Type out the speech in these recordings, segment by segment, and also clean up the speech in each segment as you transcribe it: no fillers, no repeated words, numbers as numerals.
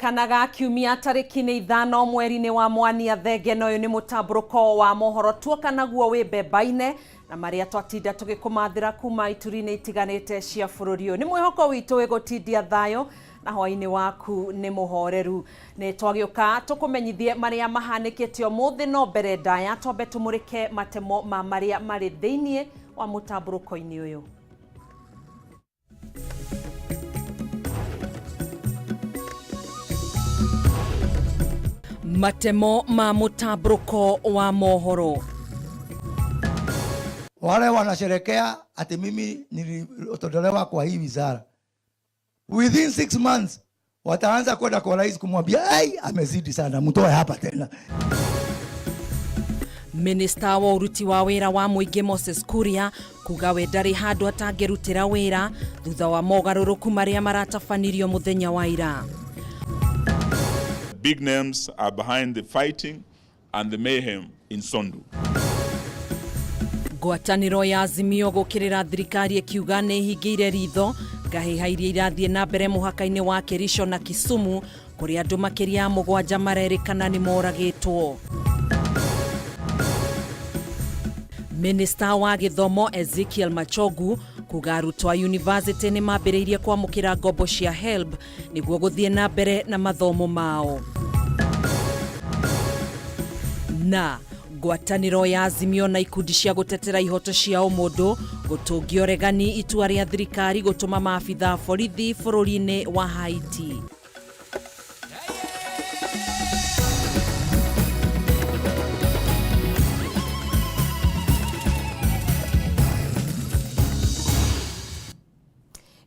Tũririkanaga kiumia tarĩki nĩ 5 mweri-inĩ wa Mwania Thenge, na ũyũ nĩ mũtambũrũko wa mohoro tuoka naguo wĩ mbemba-inĩ na marĩa twatinda tũgĩkũmathĩra kuma ituri-inĩ itiganĩte cia bũrũri ũyũ. Nĩ mwĩhoko witũ wĩgũtindia thayũ na hwaĩ-inĩ waku nĩ mũhoreru. Nĩ twagĩũka tũkũmenyithie marĩa mahanĩkĩte ũmũthĩ, no mbere ndaya twambe tũmũrĩke matemo ma marĩa marĩ thĩinĩ wa mũtambũrũko-inĩ ũyũ. Matemo ma mũtambũrũko wa mohoro. Wale wanasherekea ati mimi nilitolewa kwa hii wizara, within 6 months wataanza kwenda kwa rais kumwambia ai, amezidi sana, mtoe hapa tena. Minista wa ũruti wa wĩra wa mũingĩ Moses Kuria kuga we ndarĩ handũ atangĩrutĩra wĩra thutha wa mogarũrũku marĩa maratabanirio mũthenya wa ira. Big names are behind the fighting and the mayhem in Sondu. Ngwatanĩro ya Azimio gũkĩrĩra thirikari ĩkiuga nĩ ĩhingĩire ritho ngahĩha iria irathiĩ na mbere mũhaka-inĩ wa Kericho na Kisumu kũrĩa andũ makĩria ya 7 marerĩkana nĩ moragĩtwo. Minista wa gĩthomo Ezekiel Machogu kuga arutwo a university nĩ mambĩrĩirie kwamũkĩra ngombo cia HELB nĩguo gũthiĩ na mbere na mathomo mao. Na ngwatanĩro ya Azimio na ikundi cia gũtetera ihoto cia ũmũndũ gũtũngia ũregani itua rĩa thirikari gũtũma maabitha borithi bũrũri-inĩ wa Haiti.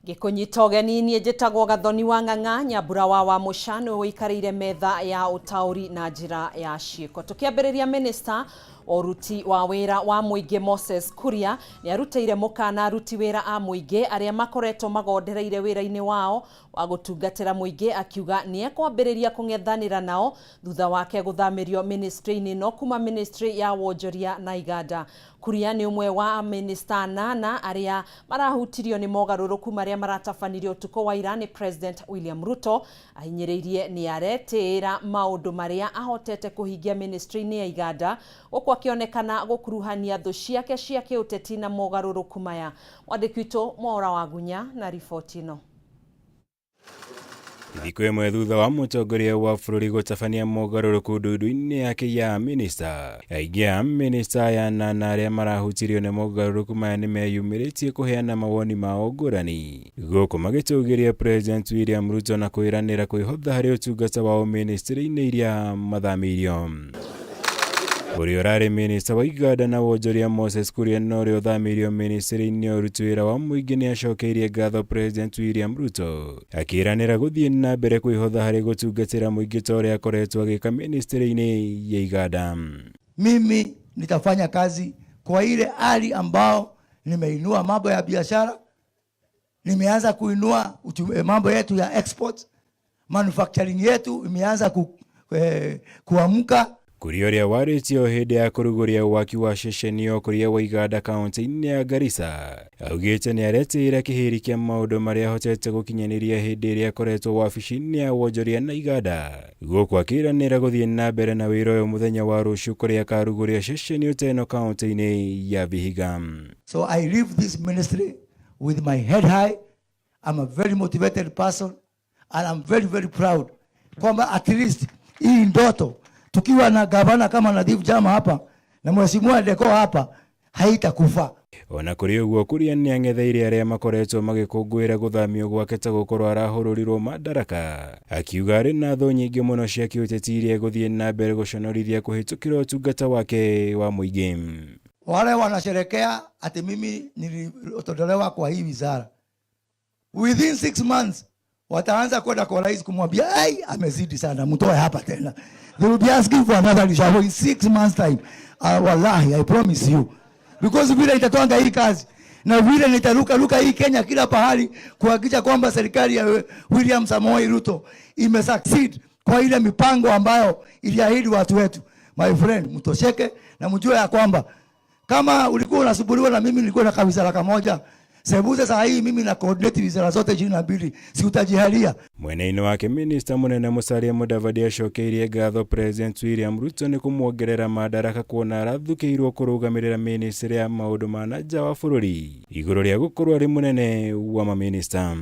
Ngĩkũnyita ũgeni niĩ njĩtagwo Gathoni wa Ng'ang'a Nyambura wa Wamũca nĩwe ũikarĩire metha ya ũtaũri na njĩra ya ciĩko. Tũkĩambĩrĩria, minista wa ũruti wa wĩra wa mũingĩ Moses Kuria nĩ arutĩire mũkana aruti wĩra a mũingĩ arĩa makoretwo magondereire wĩra-inĩ wao wa gũtungatĩra mũingĩ, akiuga nĩ ekwambĩrĩria kũng'ethanĩra nao thutha wake gũthamĩrio ministry-inĩ no kuma ministry ya wonjoria na iganda. Kuria nĩ ũmwe wa minista 8 arĩa marahutirio nĩ mogarũrũku marĩa maratabanirio ũtukũ wa ira nĩ President William Ruto. Ahinyĩrĩirie nĩ aretĩĩra maũndũ marĩa ahotete kũhingia ministry-inĩ ya iganda, gũkũ akĩonekana gũkuruhania thũ ciake cia kĩũteti na mogarũrũku maya. Mwandĩki witũ Mwaũra wa Gunya na riboti ĩno. Thikũ ĩmwe thutha wa mũtongoria wa bũrũri gũtabania mogarũrũku ndundu-inĩ yake ya minista, aingĩ a minista aya na arĩa marahutirio nĩ mogarũrũku maya nĩ meyumĩrĩtie kũheana mawoni mao ngũrani, gũkũ magĩtũgĩria President William Ruto na kwĩranĩra kwĩhotha harĩ ũtungata wao ministry-inĩ iria mathamĩirio. Ũrĩa ũrarĩ minista wa iganda na wonjoria Moses Kuria na ũrĩa ũthamĩirio ministry-inĩ ya ũruti wĩra wa mũingĩ nĩ acokeirie ngatho President William Ruto, akĩĩranĩra gũthiĩ na mbere kwĩhotha harĩ gũtungatĩra mũingĩ ta ũrĩa akoretwo agĩka ministry-inĩ ya iganda. Mimi nitafanya kazi kwa ile hali ambao nimeinua mambo ya biashara, nimeanza kuinua mambo yetu ya export, manufacturing yetu imeanza kuamka. Kuria ũrĩa warĩtie o hĩndĩ ya kũrugũria waki wa ceceni ya ũkũria wa iganda kaunti-inĩ ya Garissa, augĩte nĩ aretĩĩra kĩhĩri kĩa maũndũ marĩa ahotete gũkinyanĩria hĩndĩ ĩrĩa akoretwo wabici-inĩ ya wonjoria na iganda, gũkũ akĩĩranĩra gũthiĩ na mbere na wĩra ũyũ mũthenya wa rũciũ kũrĩa akarugũria ceceni ta ĩno kaunti-inĩ ya Vihiga. So I leave this ministry with my head high. I'm a very motivated person and I'm very, very proud kwamba at least hii ndoto tukiwa na gavana kama Nadhif Jama hapa na mheshimiwa Deko hapa haitakufa. Ona kũrĩ ũguo, Kuria nĩ ang'etheire arĩa makoretwo magĩkũngũĩra gũthamio gwake ta gũkorwo arahũrũrirwo madaraka, akiuga arĩ na thũ nyingĩ mũno cia kĩũteti iria egũthiĩ na mbere gũconorithia kũhĩtũkĩra ũtungata wake wa mũingĩ. Wale wanasherekea ati mimi nilitolewa kwa hii wizara, within 6 months wataanza kwenda kwa rais kumwambia ai, amezidi sana, mtoe hapa tena. They will be asking for another reshuffle in 6 months time. Wallahi, I promise you. Because vile itatwanga hii kazi na vile nitaruka ruka hii Kenya kila pahali kuhakikisha kwamba serikali ya William Samoei Ruto imesucceed kwa ile mipango ambayo iliahidi watu wetu. My friend, mtosheke na mjue ya kwamba kama ulikuwa unasumbuliwa na mimi nilikuwa na kawizara kamoja, Sebuze saa hii mimi na coordinate wizara zote 22, si utajihalia. Mwena-inĩ wake minista mũnene Musalia Mudavadi acokeirie ngatho President William Ruto nĩ kũmuongerera madaraka kuona arathukĩirwo kũrũgamĩrĩra ministry ya maũndũ ma na nja wa bũrũri igũrũ rĩa gũkorwo arĩ mũnene wa maminista.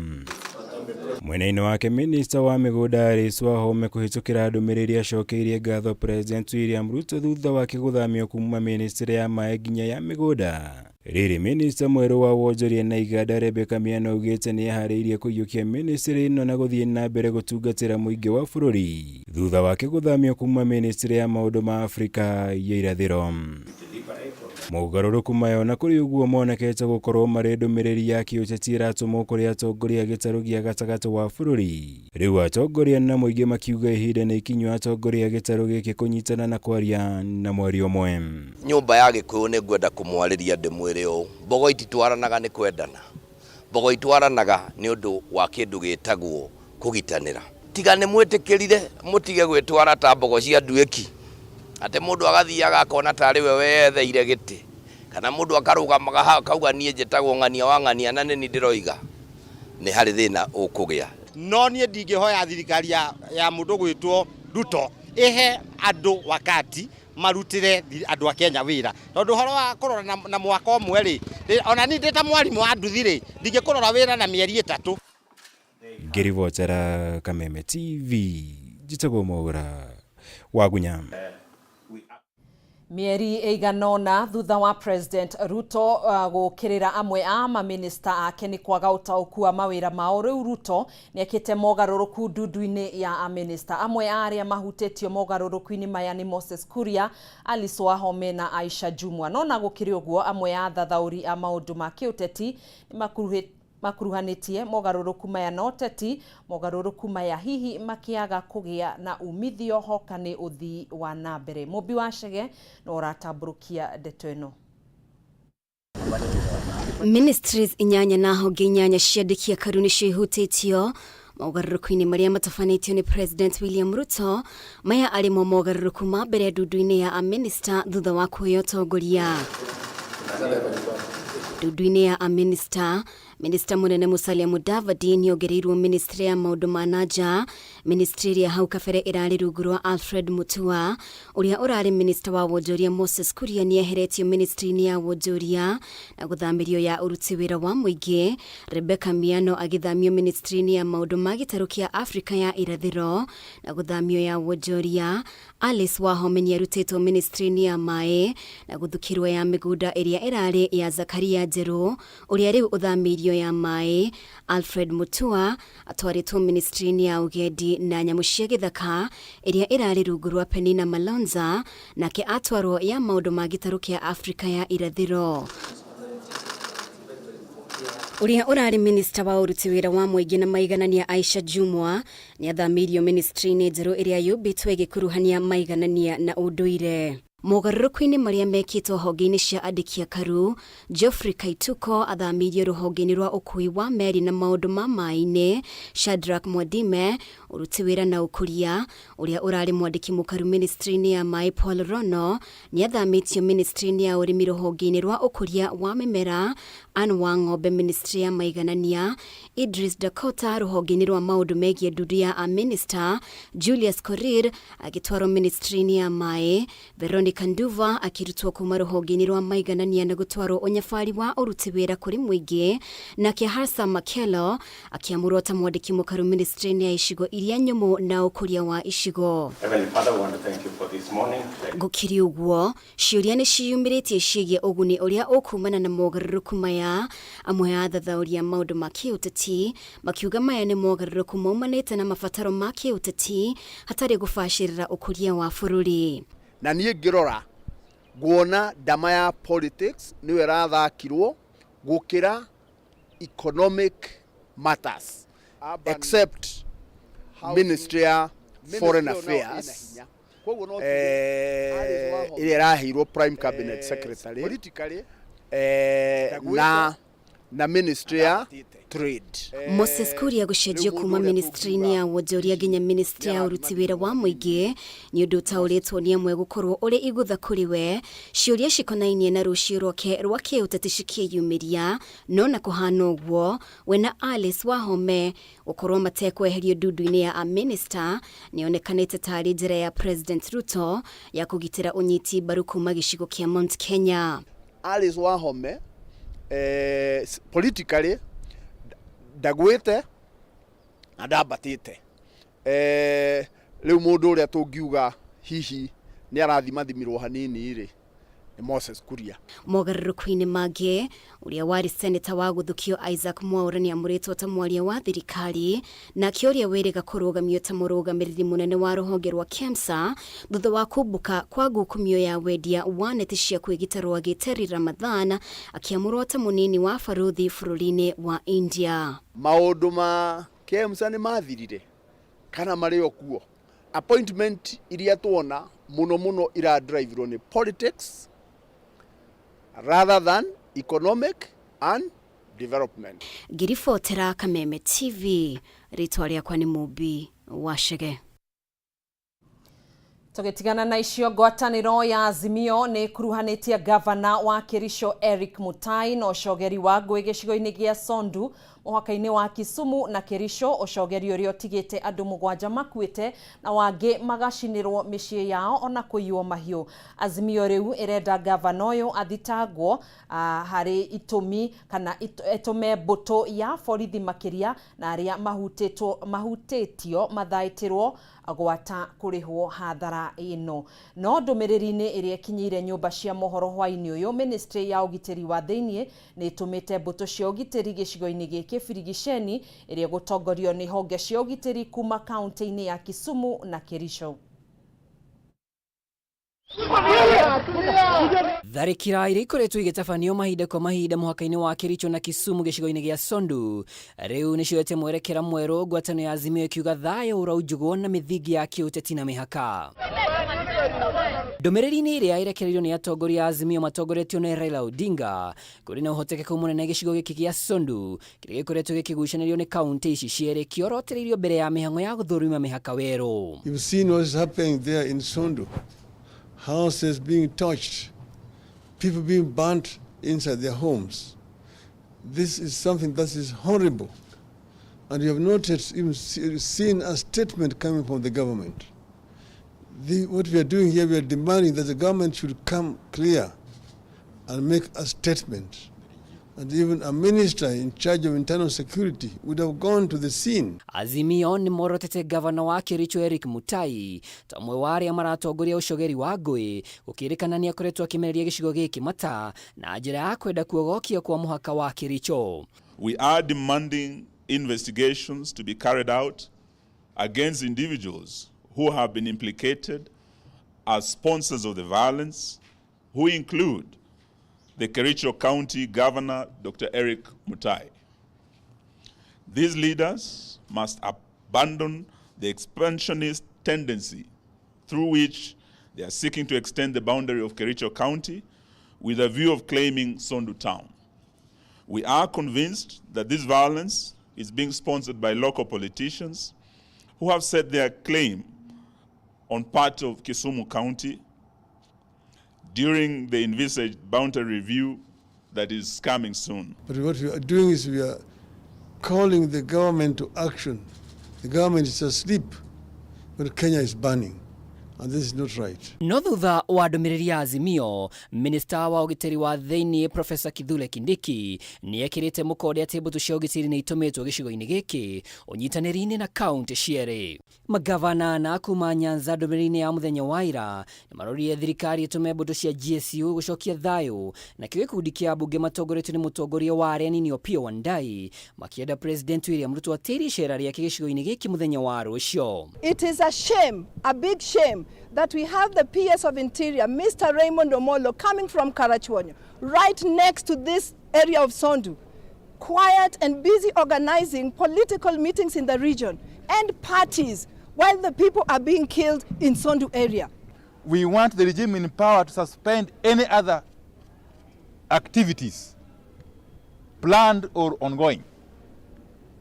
Mwena-inĩ wake minista wa mĩgũnda Alice Wahome kũhĩtũkĩra ndũmĩrĩri acokeirie ngatho President William Ruto thutha wake gũthamio kuma ministry ya maĩ nginya ya mĩgũnda. Rĩrĩ minista mwerũ wa wonjoria na iganda Rebecca Miano augĩte nĩ eharĩirie kũiyũkia ministry ĩno na gũthiĩ na mbere gũtungatĩra mũingĩ wa bũrũri thutha wake gũthamio kuma ministry ya maũndũ ma Afrika ya irathĩro. Mogarũrũku maya ona kũrĩ ũguo monekete gũkorwo marĩ ndũmĩrĩri ya kĩũteti ĩratũmwo kũrĩ atongoria a gĩtarũ gĩa gatagatĩ wa bũrũri. Rĩu atongoria na mũingĩ makiuga ihinda nĩ ikinyu atongoria a gĩtarũ gĩkĩ kũnyitana na kwaria na mwario ũmwe. Nyũmba ya Gĩkũyũ nĩ ngwenda kũmwarĩria ndĩmwĩre ũũ, mbogo ititwaranaga nĩ kwendana, mbogo itwaranaga nĩ ũndũ wa kĩndũ gĩtagwo kũgitanĩra. Tiga nĩ mwĩtĩkĩrire mũtige gwĩtwara ta mbogo cia nduĩki, atĩ mũndũ agathiaga akona tarĩ we weyetheire gĩtĩ, kana mũndũ akarũgamaga hau akauga niĩ njĩtagwo ng'ania wa ng'ania na nĩ niĩ ndĩroiga, nĩ harĩ thĩna ũkũgĩa. No niĩ ndingĩhoya thirikari ya mũndũ gwĩtwo Ruto ĩhe andũ wakati marutĩre andũ a Kenya wĩra, tondũ ũhoro wa kũrora na mwaka ũmwe rĩ, ona niĩ ndĩ ta mwarimũ wa nduthi rĩ, ndingĩkũrora wĩra na mĩeri 3. Ngĩribotera Kameme TV, njĩtagwo Mwaura Wagunya. Mĩeri ĩigana ũna thutha wa President Ruto gũkĩrĩra amwe a maminista ake nĩ kwaga ũtaũku wa mawĩra mao, rĩu Ruto nĩekĩte mogarũrũku ndundu-inĩ ya aminista. Amwe a arĩa mahutĩtio mogarũrũku-inĩ maya nĩ Moses Kuria, Alice Wahome na Aisha Jumwa. No na gũkĩrĩ ũguo, amwe a athathaũri a maũndũ ma kĩũteti nĩ makuruhanĩtie mogarũrũku maya na ũteti, mogarũrũku maya hihi makĩaga kũgĩa na umithio hoka nĩ ũthii wa na mbere. Mũmbi wa Chege no ũratambũrũkia ndeto ĩno. Ministries 8 na honge 8 ciandĩki akaru nĩcio ihutĩtio mogarũrũku-inĩ marĩa matabanĩtio nĩ President William Ruto. Maya arĩ mo mogarũrũku ma mbere ndundu-inĩ ya aminista thutha wa kũheo ũtongoria. Ndundu-inĩ ya aminista, Minista mũnene Musalia Mudavadi nĩongereirwo ministry ya maũndũ ma na nja, ministry ĩrĩa hau kabere ĩrarĩ rungu rwa Alfred Mutua. Ũrĩa ũrarĩ minista wa wonjoria Moses Kuria nĩeheretio ministry-inĩ ya wonjoria na gũthamĩrio ya ũruti wĩra wa mũingĩ. Rebecca Miano agĩthamio ministry-inĩ ya maũndũ ma gĩtarũ kĩa Afrika ya irathĩro na gũthamio ya wonjoria. Alice Wahome nĩarutĩtwo ministry-inĩ ya maĩ na gũthukĩrwo ya mĩgũnda ĩrĩa ĩrarĩ ya Zakaria Njerũ, ũrĩa rĩu ũthamĩirio ya maĩ. Alfred Mutua atwarĩtwo ministry-inĩ ya ũgendi na nyamũ cia gĩthaka ĩrĩa ĩrarĩ rungu rwa Penina Malonza, nake atwarwo ya maũndũ ma gĩtarũ kĩa Afrika ya irathĩro. Ũrĩa ũrarĩ minista wa ũruti wĩra wa mũingĩ na maiganania Aisha Jumwa nĩathamĩirio ministry-inĩ njerũ ĩrĩa yũmbĩtwo ĩgĩkuruhania maiganania na ũndũire. Mogarũrũku-inĩ marĩa mekĩtwo honge-inĩ cia andĩki akaru, Geoffrey Kaituko athamĩirio rũhonge-inĩ rwa ũkui wa meri na maũndũ ma maĩ-inĩ. Shadrack Mwadime ũruti wĩra na ũkũria, ũrĩa ũrarĩ mwandĩki mũkaru ministry-inĩ ya maĩ Paul Rono nĩathamĩtio ministry-inĩ ya ũrĩmi rũhonge-inĩ rwa ũkũria wa mĩmera. Anne Wang'ombe ministry ya maiganania, Idris Dakota rũhonge-inĩ rwa maũndũ megiĩ ndundu ya aminista, Julius Korir agĩtwarwo ministry-inĩ ya maĩ, Veronica Nduva akĩrutwo kuma rũhonge-inĩ rwa maiganania na gũtwarwo ũnyabari wa ũruti wĩra kũrĩ mũingĩ, nake Harsa Makelo akĩamũrwo ta mwandĩki mũkaru ministry-inĩ ya icigo iria nyũmũ na ũkũria wa icigo. Gũkĩrĩ ũguo, ciũria nĩ ciyumĩrĩtie ciĩgiĩ ũguni ũrĩa ũkumana na mogarũrũku maya. Amwe a athathaũri a maũndũ ma kĩũteti makiuga maya nĩ mogarũrũku maumanĩte na mabataro ma kĩũteti hatarĩ gũbacĩrĩra ũkũria wa bũrũri. Na niĩ ngĩrora nguona ndama ya politics nĩyo ĩrathakirwo gũkĩra economic matters, except Ministry ya Foreign Affairs ĩrĩa ĩraheirwo Prime Cabinet Secretary, na Na ministry ya trade. Moses Kuria gũcenjio kuma ministry-inĩ ya wonjoria nginya ministry ya ũruti wĩra wa mũingĩ nĩ ũndũ ũtaũrĩtwo nĩ amwe gũkorwo ũrĩ igũtha kũrĩ we. Ciũria cikonainie na rũciũ rwake rwa kĩũteti cikĩyumĩria, no na kũhana ũguo, we na Alice Wahome gũkorwo matekweherio ndundu-inĩ ya amĩnĩsta nĩyonekanĩte tarĩ njĩra ya President Ruto ya kũgitĩra ũnyiti mbaru kuma gĩcigo kĩa Mount Kenya. Alice Wahome politically ndagwĩte na ndambatĩte. Rĩu mũndũ ũrĩa tũngiuga hihi nĩ arathimathimirwo hanini rĩ, nĩ Moses Kuria. Mogarũrũku-inĩ mangĩ, ũrĩa warĩ seneta wa gũthukio Isaac Mwaura nĩamũrĩtwo ta mwaria wa thirikari, nake ũrĩa wĩrĩga kũrũgamio ta mũrũgamĩrĩri mũnene wa rũhonge rwa KEMSA thutha wa kumbũka kwa ngukumio ya wendia wa neti cia kwĩgita rwagĩ Terry Ramadhan akĩamũrwo ta mũnini wa barũthi bũrũri-inĩ wa India. Maũndũ ma KEMSA nĩ mathirire kana marĩ o kuo? Appointment iria tuona mũno mũno iradriverwo nĩ politics rather than economic and development. Ngĩribotera Kameme TV, rĩtwa rĩakwa nĩ Mũmbi wa Chege. Tũgĩtigana na icio, ngwatanĩro ya Azimio nĩ ĩkuruhanĩtie gavana wa Kericho Eric Mutai na ũcogeri wa ngũĩ gĩcigo-inĩ gĩa Sondu mũhaka-inĩ wa Kisumu na Kericho, ũcogeri ũrĩa ũtigĩte andũ 7 makuĩte na wangĩ magacinĩrwo mĩciĩ yao ona kũiywo mahiũ. Azimio rĩu ĩrenda gavana ũyũ athitangwo harĩ itũmi kana ĩtũme mbũtũ ya borithi makĩria na arĩa mahutĩtio mathaĩtĩrwo gwata kũrĩhwo hathara ĩno. No ndũmĩrĩri-inĩ ĩrĩa ĩkinyĩire nyũmba cia mohoro hwaĩ-inĩ ũyũ, ministry ya ũgitĩri wa thĩiniĩ nĩ ĩtũmĩte mbũtũ cia ũgitĩri gĩcigo-inĩ gĩkĩ Birigiceni ĩrĩa ĩgũtongorio nĩ honge cia ũgitĩri kuma kaunti-inĩ ya Kisumu na Kericho. Tharĩkĩra iria ikoretwo igĩtabanio mahinda kwa mahinda mũhaka-inĩ wa Kericho na Kisumu gĩcigo-inĩ gĩa Sondu rĩu nĩcioete mwerekera mwerũ, ngwatanĩro ya Azimio ĩkiuga thayũ ũraunjugwo na mĩthingi ya kĩũteti na mĩhaka. Ndũmĩrĩri-inĩ ĩrĩa ĩrekereirio nĩ atongoria a Azimio matongoretio nĩ Raila Odinga, kũrĩ na ũhotekeku mũnene gĩcigo gĩkĩ gĩa Sondu kĩrĩa gĩkoretwo gĩkĩgucanĩrio nĩ kaunti ici cierĩ kĩorotereirio mbere ya mĩhang'o ya gũthũrima mĩhaka werũ. You've seen what's happening there in Sondu. Houses being torched, people being burnt inside their homes. This is something that is horrible. And you have not yet even seen a statement coming from the government. What we are doing here, we are demanding that the government should come clear and make a statement. And even a minister in charge of internal security would have gone to the scene. Azimio nĩ morotete gavana wa Kericho Eric Mutai ta ũmwe wa arĩa maratongoria ũcogeri wa ngũĩ, gũkĩrĩkana nĩ akoretwo akĩmereria gĩcigo gĩkĩ mata na njĩra ya kwenda kuogokia kwa mũhaka wa Kericho. We are demanding investigations to be carried out against individuals who have been implicated as sponsors of the violence, who include the Kericho County Governor, Dr. Eric Mutai. These leaders must abandon the expansionist tendency through which they are seeking to extend the boundary of Kericho County with a view of claiming Sondu town. We are convinced that this violence is being sponsored by local politicians who have set their claim on part of Kisumu County during the envisaged boundary review that is coming soon. But what we are doing is we are calling the government to action. The government is asleep when Kenya is burning. And this is not right. No thutha wa ndũmĩrĩri ya Azimio, minista wa ũgitĩri wa thĩinĩ Professor Kithure Kindiki nĩ ekĩrĩte mũkonde atĩ mbũtũ cia ũgitĩri nĩ itũmĩtwo gĩcigo-inĩ gĩkĩ ũnyitanĩri-inĩ na kaunti cierĩ. Magavana na kuma Nyanza ndũmĩrĩri-inĩ ya mũthenya wa ira nĩ marorire thirikari ĩtũme mbũtũ cia GSU gũcokia thayũ, nakĩo gĩkundi kĩa mbunge matongoretio nĩ mũtongoria wa arĩa anini Opiyo Wandayi makĩenda President William Ruto atĩrie icera rĩake gĩcigo-inĩ gĩkĩ mũthenya wa rũciũ. It is a shame, a big shame, that we have the PS of Interior, Mr. Raymond Omolo, coming from Karachuonyo, right next to this area of Sondu, quiet and busy organizing political meetings in the region and parties while the people are being killed in Sondu area. We want the regime in power to suspend any other activities planned or ongoing,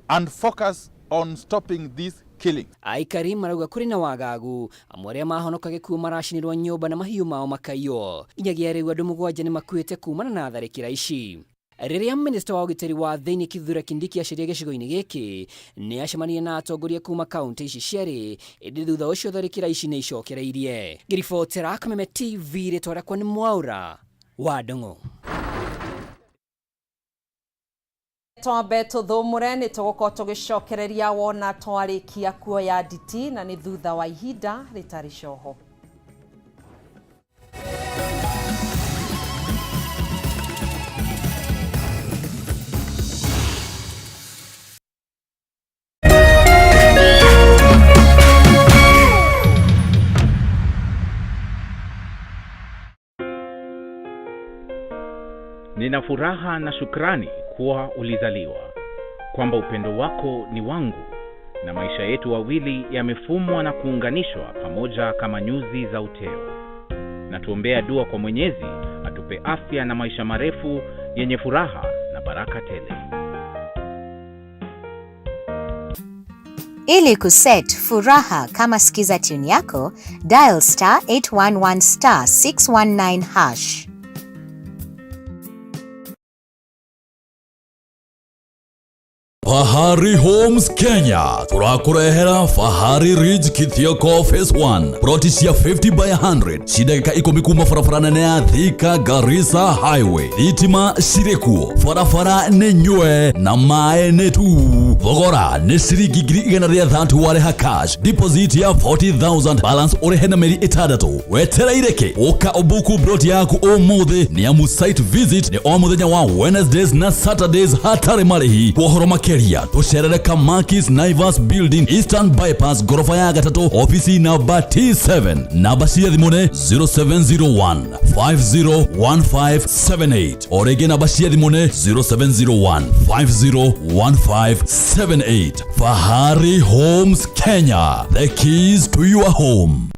and focus on stopping this killing. Aikari marauga kũrĩ na wagagu amwe arĩa mahonoka gĩkuũ maracinĩrwo nyũmba na mahiũ mao makaiywo. Nginyagia rĩu andũ 7 nĩ makuĩte kumana na tharĩkĩra ici. Rĩrĩa minista wa ũgitĩri wa thĩinĩ Kithure Kindiki acerire gĩcigo-inĩ gĩkĩ nĩ acemanirie na atongoria kuma kaunti ici cierĩ, ĩndĩ thutha ũcio tharĩkĩra ici nĩ icokereirie. Ngĩribotera Kameme TV, rĩtwa rĩakwa nĩ Mwaura wa Ndung'u. Twambe tuthumure ni tugukorwo tugicokereria wona twarikia kuoya nditi na ni thutha wa ihinda ritari coho. Nina furaha na shukrani kuwa ulizaliwa, kwamba upendo wako ni wangu na maisha yetu wawili yamefumwa na kuunganishwa pamoja kama nyuzi za uteo. Na tuombea dua kwa Mwenyezi atupe afya na maisha marefu yenye furaha na baraka tele. Ili kuset furaha kama skiza tune yako, dial star 811 star 619 hash. Fahari Homes Kenya turakurehera Fahari Ridge Kithioko Phase 1 ploti cia 50 by 100 ci ndagĩka 10 kuma barabara nene ya Thika Garissa Highway. Thitima cirĩ kuo, barabara nĩ nyue na maĩ nĩ tu. Thogora nĩ ciringi 130,000 warĩha cash, deposit ya 40,000, balance ũrĩhe na mĩeri 6. Wetereire kĩ? Ũka ũbuku ploti yaku ũmũthĩ nĩ amu site visit nĩ o mũthenya wa Wednesdays na Saturdays hatarĩ marĩhi. Kwa ũhoro makĩria tucerere Kamakis Naivas Building, Eastern Bypass, gorofa ya gatatu, ofisi namba T7. Namba cia thimũ nĩ 0701 501578. O rĩngĩ namba cia thimũ nĩ 0701 501578. Fahari Homes Kenya, the keys to your home.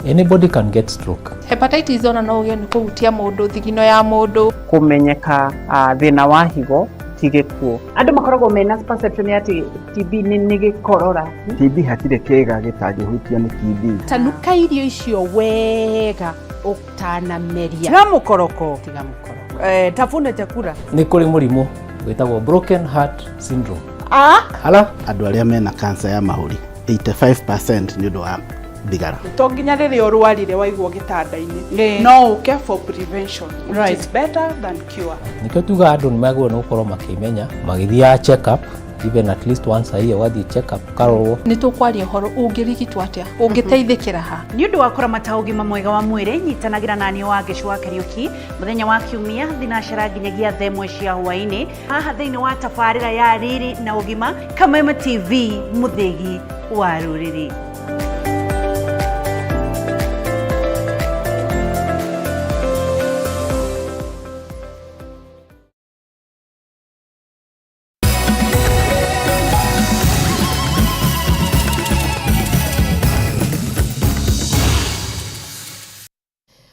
Anybody can get stroke. Hepatitis ona no ũgĩe nĩ kũhutia mũndũ, thigino ya mũndũ. Kũmenyeka thĩna wa higo ti gĩkuũ. Andũ makoragwo mena perception ya atĩ TB nĩ gĩkorora. TB hatirĩ kĩĩga gĩtangĩhutio nĩ TB. Tanuka irio icio wega ũtanameria. Tiga mũkoroko. Tiga mũkoroko. Tafuna chakula. Nĩ kũrĩ mũrimũ wĩtagwo broken heart syndrome. Ala andũ arĩa mena cancer ya mahũri 85% nĩ ũndũ wa thigara. To nginya rĩrĩa ũrwarire waigwo gĩtanda-inĩ, no ũke for prevention, which is better than cure. Nĩkĩo tugaga andũ nĩ magĩrĩirwo nĩ gũkorwo makĩmenya magĩthiaga check up even at least once a year, ũgathiĩ check up ũkarorwo. Nĩ tũkwaria ũhoro ũngĩrigitwo atĩa, ũngĩteithĩkĩra ha. Nĩ ũndũ wa kũramata ũgima mwega wa mwĩrĩ, nyitanagĩra naniĩ wa Ngĩcu wa Kariũki mũthenya wa Kiumia thinacera nginyagia thaa 1 cia hwaĩ-inĩ haha thĩinĩ wa tabarĩra ya Riri na Ũgima, Kameme TV, mũthĩgi wa rũrĩrĩ.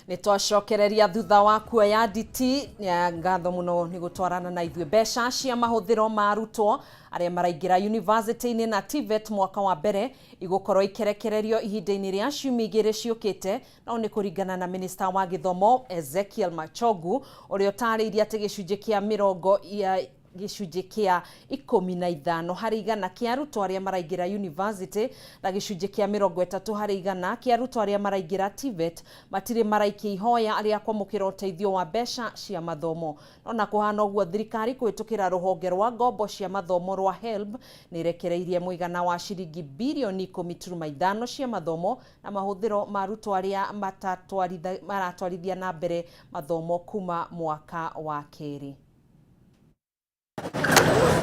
Nĩ twacokereria thutha wa kuoya nditi. Ngatho mũno nĩ gũtwarana na ithuĩ. Mbeca cia mahũthĩro ma arutwo arĩa maraingĩra university-inĩ na TVET mwaka wa mbere igũkorwo ikĩrekererio ihinda-inĩ rĩa ciumia 2 ciũkĩte, no nĩ kũringana na minista wa gĩthomo Ezekiel Machogu ũrĩa ũtarĩirie atĩ gĩcunjĩ kĩa mĩrongo gĩcunjĩ kĩa 15 harĩ igana kĩa arutwo arĩa maraingĩra university na gĩcunjĩ kĩa 30 harĩ igana kĩa arutwo arĩa maraingĩra TVET matirĩ maraikia ihoya rĩa kwamũkĩra ũteithio wa mbeca cia mathomo. No na kũhana ũguo, thirikari kũhĩtũkĩra rũhonge rwa ngombo cia mathomo rwa HELB nĩ ĩrekereirie mũigana wa ciringi birioni 10.5 cia mathomo na mahũthĩro ma arutwo arĩa maratwarithia na mbere mathomo kuma mwaka wa kerĩ.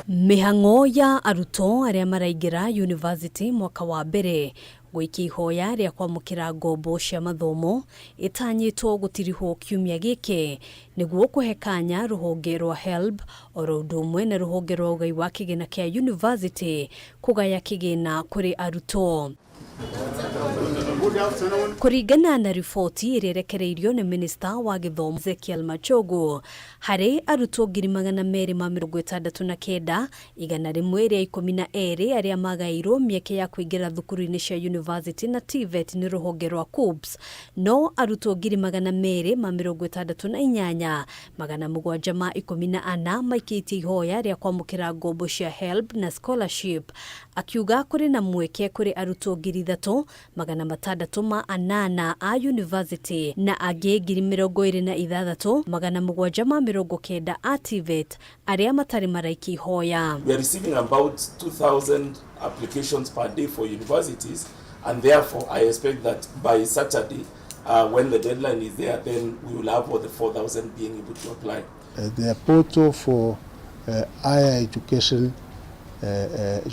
Mĩhang'o ya arutwo arĩa maraingĩra yunivasĩtĩ mwaka wa mbere gũikia ihoya rĩa kwamũkĩra ngombo cia mathomo ĩtanyĩtwo gũtirihwo kiumia gĩkĩ nĩguo kũhe kanya rũhonge rwa HELB oro ũndũ ũmwe na rũhonge rwa ũgai wa kĩgĩna kĩa yunivasĩtĩ kũgaya kĩgĩna kũrĩ arutwo. Kũringana na riboti ĩrĩa ĩrekereirio nĩ minista wa gĩthomo Ezekiel Machogu, harĩ arutwo 269,112 arĩa magaĩirwo mĩeke ya kũingĩra thukuru-inĩ cia yunivasĩtĩ na TVET nĩ rũhonge rwa KUCCPS, no arutwo 268,714 maikĩtie ihoya rĩa kwamũkĩra ngombo cia HELB na scholarship, akiuga kũrĩ na mweke kũrĩ arutwo 3,608 a yunivasĩtĩ na angĩ 26,790 a TVET arĩa matarĩ maraikia ihoya. We are receiving about 2,000 applications per day for universities, and therefore I expect that by Saturday, when the deadline is there, then we will have all the 4,000 being able to apply. The portal for higher education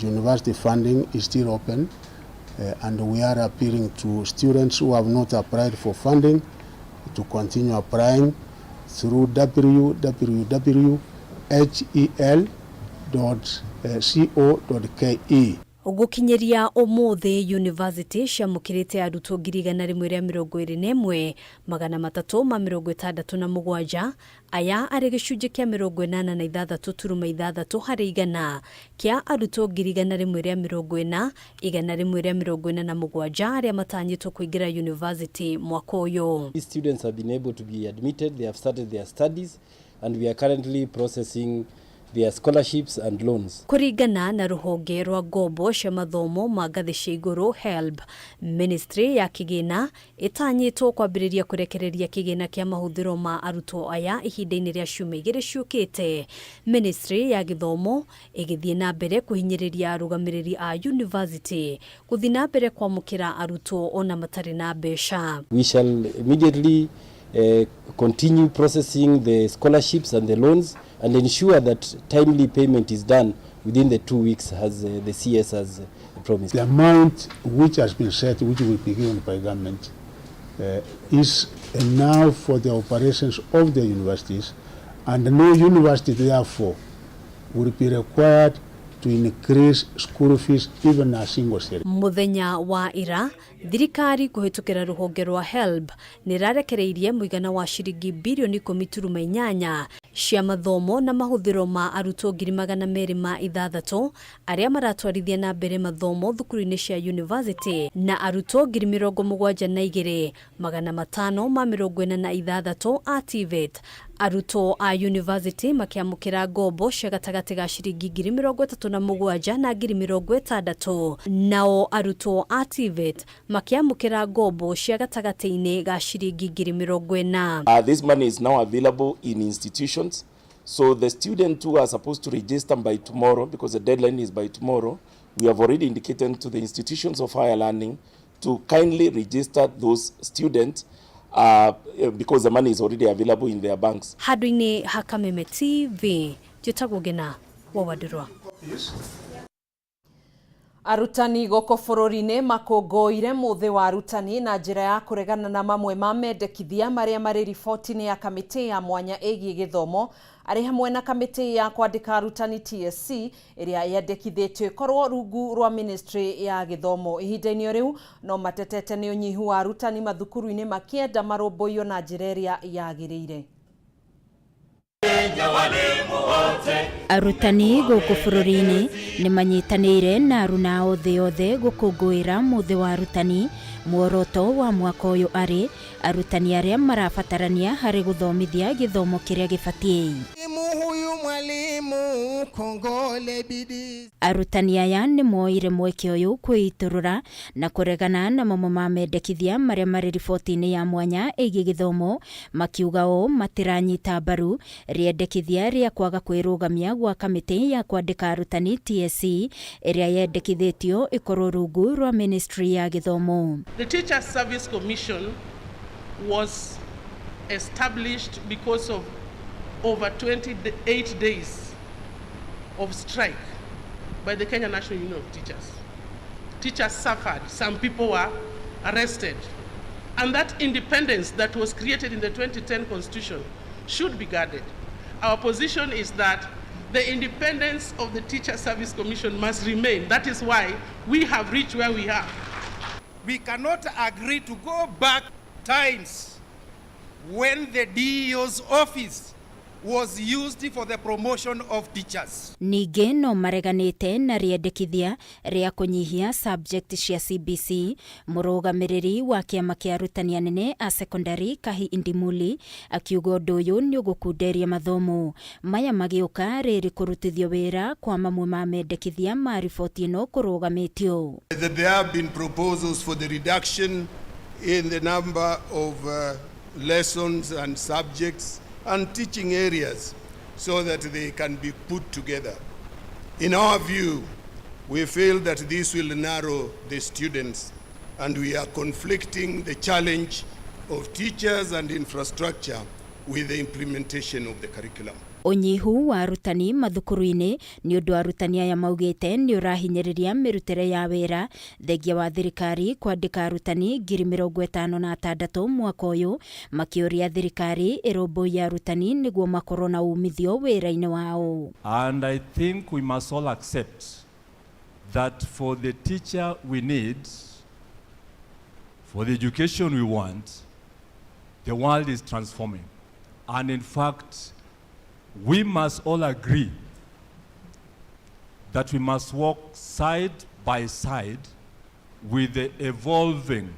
university funding is still open, and we are appealing to students who have not applied for funding to continue applying through www.hel.co.ke. Gũkinyĩria ũmũthĩ yunivasĩtĩ ciamũkĩrĩte arutwo 121,367, aya arĩ gĩcunjĩ kĩa 86.6 harĩ igana kĩa arutwo 140,147 arĩa matanyĩtwo kũingĩra yunivasĩtĩ mwaka ũyũ. These students have been able to be admitted, they have started their studies, and we are currently processing their scholarships and loans. Kũringana na rũhonge rwa ngombo cia mathomo ma ngathĩ cia igũrũ HELB, ministry ya kĩgĩna ĩtanyĩtwo kwambĩrĩria kũrekereria kĩgĩna kĩa mahũthĩro ma arutwo aya ihinda-inĩ rĩa ciumia igĩrĩ ciũkĩte. Ministry ya gĩthomo ĩgĩthiĩ na mbere kũhinyĩrĩria arũgamĩrĩri a yunivasĩtĩ gũthiĩ na mbere kwamũkĩra arutwo ona matarĩ na mbeca. We shall immediately continue processing the scholarships and the loans and ensure that timely payment is done within the 2 weeks as the CS has promised. The amount which has been set, which will be given by government, is enough for the operations of the universities, and no university therefore will be required to increase school fees even a single shilling. Muthenya wa ira thirikari kũhĩtũkĩra rũhonge rwa HELB nĩ ĩrarekereirie mũigana wa ciringi birioni 10.8 cia mathomo na mahũthĩro ma arutwo 206,000 arĩa maratwarithia na mbere mathomo thukuru-inĩ cia yunivasĩtĩ na arutwo 72,546 a TVET. Arutwo a yunivasĩtĩ makĩamũkĩra ngombo cia gatagatĩ ga ciringi 37,000 na 60,000, nao arutwo a TVET makĩamũkĩra ngombo cia gatagatĩ-inĩ ga ciringi 40,000. This money is now available in institutions, so the students who are supposed to register by tomorrow, because the deadline is by tomorrow, we have already indicated to the institutions of higher learning to kindly register those students because the money is already available in their banks. Handũ-inĩ ha Kameme TV, njĩtagwo Ngina wa Wandirwa. Arutani gũkũ bũrũri-inĩ makũngũĩire mũthĩ wa arutani na njĩra ya kũregana na mamwe ma mendekithia marĩa marĩ riboti-inĩ ya kamĩtĩ ya mwanya ĩgiĩ gĩthomo arĩ hamwe na kamĩtĩ ya kwandĩka arutani TSC ĩrĩa yendekithĩtio ĩkorwo rungu rwa ministry ya gĩthomo. Ihinda-inĩ o rĩu no matetete nĩ ũnyihu wa arutani mathukuru-inĩ makĩenda marũmbũiyo na njĩra ĩrĩa yagĩrĩire. Arutani gũkũ bũrũri-inĩ nĩ manyitanĩire na aruna othe othe gũkũngũĩra mũthĩ wa arutani. Muoroto wa mwaka ũyũ arĩ arutani arĩa marabatarania harĩ gũthomithia gĩthomo kĩrĩa gĩbatiĩ. Arutani aya nĩ moire mweke ũyũ kwĩitũrũra na kũregana na mamwe ma mendekithia marĩa marĩ riboti-inĩ ya mwanya ĩgiĩ gĩthomo, makiuga ũũ matiranyita mbaru rĩendekithia rĩa kwaga kwĩrũgamia gwa kamĩtĩ ya kwandĩka arutani TSC ĩrĩa yendekithĩtio ĩkorwo rungu rwa ministry ya gĩthomo. The Teachers Service Commission was established because of over 28 days of strike by the Kenya National Union of Teachers. Teachers suffered, some people were arrested. And that independence that was created in the 2010 Constitution should be guarded. Our position is that the independence of the Teacher Service Commission must remain. That is why we have reached where we are. We cannot agree to go back times when the DEO's office was used for the promotion of teachers. Ningĩ no mareganĩte na rĩendekithia rĩa kũnyihia subject cia CBC. Mũrũgamĩrĩri wa kĩama kĩa arutani anene a secondary Kahi Indimuli akiuga ũndũ ũyũ nĩ ũgũkunderia mathomo maya magĩũka rĩrĩ kũrutithio wĩra kwa mamwe ma mendekithia ma riboti ĩno kũrũgamĩtio. That there have been proposals for the reduction in the number of lessons and subjects and teaching areas so that they can be put together. In our view, we feel that this will narrow the students, and we are conflicting the challenge of teachers and infrastructure with the implementation of the curriculum. Ũnyihu wa arutani mathukuru-inĩ nĩ ũndũ arutani aya maugĩte nĩ ũrahinyĩrĩria mĩrutĩre ya wĩra thengia wa thirikari kwandĩka arutani 56,000 mwaka ũyũ makĩũria thirikari ĩrũmbũiye arutani nĩguo makorwo na umithio wĩra-inĩ wao. And I think we must all accept that for the teacher we need, for the education we want, the world is transforming. And in fact, we must all agree that we must walk side by side with the evolving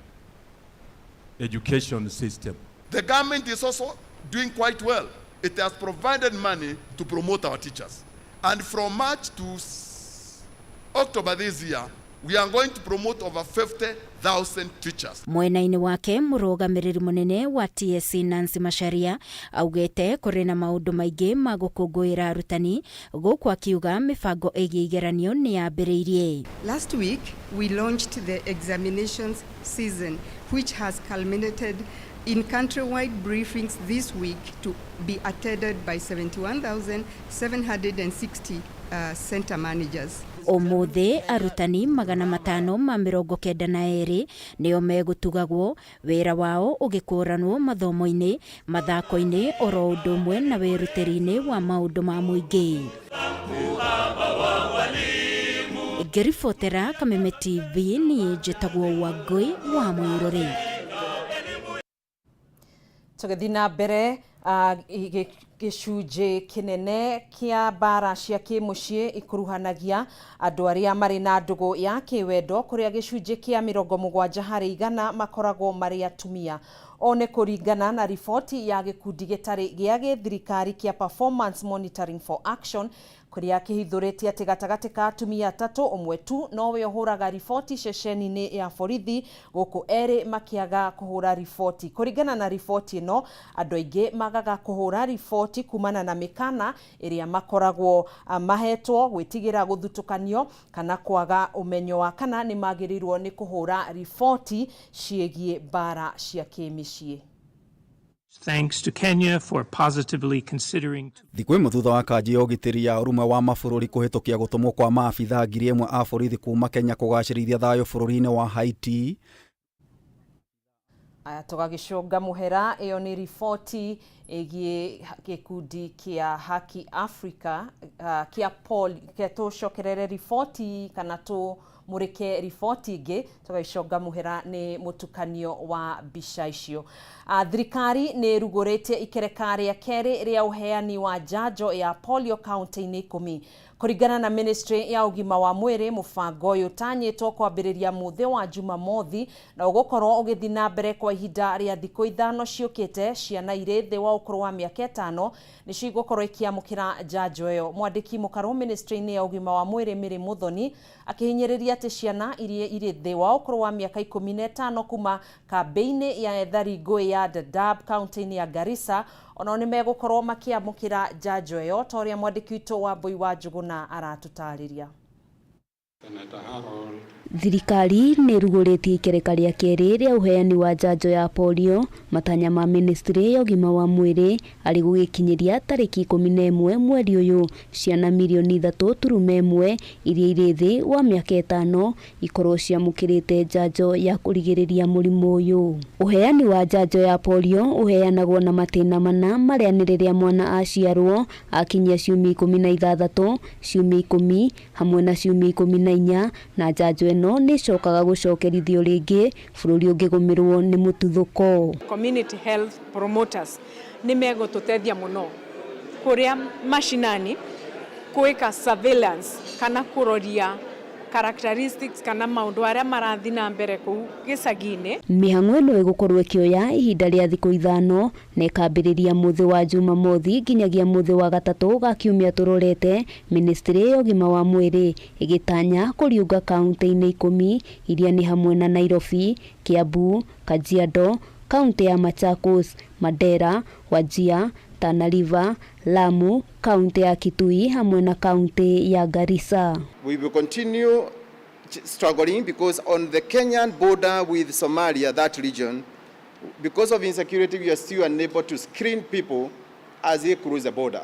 education system. The government is also doing quite well. It has provided money to promote our teachers. And from March to October this year, we are going to promote over 50,000 teachers. Mwena-inĩ wake mũrũgamĩrĩri mũnene wa TSC Nancy Macharia augĩte kũrĩ na maũndũ maingĩ ma gũkũngũĩra arutani gũkũ akiuga mĩbango ĩgiĩ igeranio nĩ yambĩrĩirie. Last week, we launched the examinations season, which has culminated in countrywide briefings this week to be attended by 71,760 center managers. Ũmũthĩ arutani 592 nĩo megũtugagwo wĩra wao ũgĩkũranwo mathomo-inĩ mathako-inĩ oro ũndũ ũmwe na wĩrutĩri-inĩ wa maũndũ ma mũingĩ. Ngĩribotera Kameme TV niĩ njĩtagwo Wangũi wa Mũirũrĩ. Tũgĩthiĩ na mbere gĩcunjĩ kĩnene kĩa mbara cia kĩmũciĩ ikuruhanagia andũ arĩa marĩ na ndũgũ ya kĩwendo kũrĩa gĩcunjĩ kĩa 70% makoragwo marĩ atumia. O nĩ kũringana na riboti ya gĩkundi gĩtarĩ gĩa gĩthirikari kĩa Performance Monitoring for Action kũrĩa kĩhithũrĩtie atĩ gatagatĩ ka atumia atatũ ũmwe tu nowe ũhũraga riboti ceceni-inĩ ya borithi gũkũ erĩ makĩaga kũhũra riboti. Kũringana na riboti ĩno andũ aingĩ magaga kũhũra riboti kumana na mĩkana ĩrĩa makoragwo mahetwo gwĩtigĩra gũthutũkanio kana kwaga ũmenyo wa kana nĩ magĩrĩirwo nĩ kũhũra riboti ciĩgiĩ mbara cia kĩmĩciĩ. Thanks to Kenya for positively considering. Thikũ ĩmwe thutha wa kanji ya ũgitĩri ya ũrũmwe wa mabũrũri kũhĩtũkia gũtũmwo kwa maabithaa 1,000 a borithi kuma Kenya kũgacĩrithia thayũ bũrũri-inĩ wa Haiti. Aya tũgagĩcũnga mũhera ĩyo nĩ riboti ĩgiĩ gĩkundi kĩa Haki Africa kĩa Paul kĩa tũcokerere riboti kana tũmũrĩke riboti ĩngĩ tũgagĩcũnga mũhera nĩ mũtukanio wa mbica icio. Thirikari nĩ ĩrugũrĩtie ikereka rĩa kerĩ rĩa ũheani wa njanjo ya polio kaunti-inĩ 10 kũringana na ministry ya ũgima wa mwĩrĩ. Mũbango ũyũ ũtanyĩtwo kwambĩrĩria mũthĩ wa Jumamothi na ũgũkorwo ũgĩthiĩ na mbere kwa ihinda rĩa thikũ 5 ciũkĩte. Ciana irĩ thĩ wa ũkũrũ wa mĩaka 5 nĩcio igũkorwo ikĩamũkĩra njanjo ĩyo. Mwandĩki mũkarũ ministry-inĩ ya ũgima wa mwĩrĩ Mary Muthoni akĩhinyĩrĩria atĩ ciana iria irĩ thĩ wa ũkũrũ wa mĩaka 15 kuma kambĩ-inĩ ya ethari ngũĩ ya Dadaab kaunti-inĩ ya Garissa onao nĩ megũkorwo makĩamũkĩra njanjo ĩyo ta ũrĩa mwandĩki witũ wa Mbui wa Njũgũna aratũtarĩria. Thirikari nĩ ĩrugũrĩtie ikereka rĩa kerĩ rĩa ũheani wa njanjo ya polio, matanya ma ministry ya ũgima wa mwĩrĩ arĩ gũgĩkinyĩria tarĩki 11 mweri ũyũ ciana mirioni 3.1 iria irĩ thĩ wa mĩaka 5 ikorwo ciamũkĩrĩte njanjo ya kũrigĩrĩria mũrimũ ũyũ. Ũheani wa njanjo ya polio ũheanagwo na matĩna mana marĩa nĩ rĩrĩa mwana aciarwo akinyia ciumia 16, ciumia 10 hamwe na ciumia 14 na njanjo ĩno nĩ ĩcokaga gũcokerithio rĩngĩ bũrũri ũngĩgũmĩrwo nĩ mũtuthũko. Community health promoters nĩ megũtũteithia mũno kũrĩa mashinani gwĩka surveillance kana kũroria characteristics kana maũndũ arĩa marathiĩ na mbere kũu gĩcagi-inĩ. Mĩhang'o ĩno ĩgũkorwo ĩkĩoya ihinda rĩa thikũ 5 na ĩkambĩrĩria mũthĩ wa Jumamothi nginyagia mũthĩ wa gatatũ ga kiumia tũrorete. Ministry ya ũgima wa mwĩrĩ ĩgĩtanya kũriũnga kaunti-inĩ 10 iria nĩ hamwe na Nairobi, Kiambu, Kajiado, kaunti ya Machakos, Mandera, Wajir, Tana River, Lamu, kaunti ya Kitui hamwe na kaunti ya Garissa. We will continue struggling because on the Kenyan border with Somalia, that region, because of insecurity, we are still unable to screen people as they cross the border,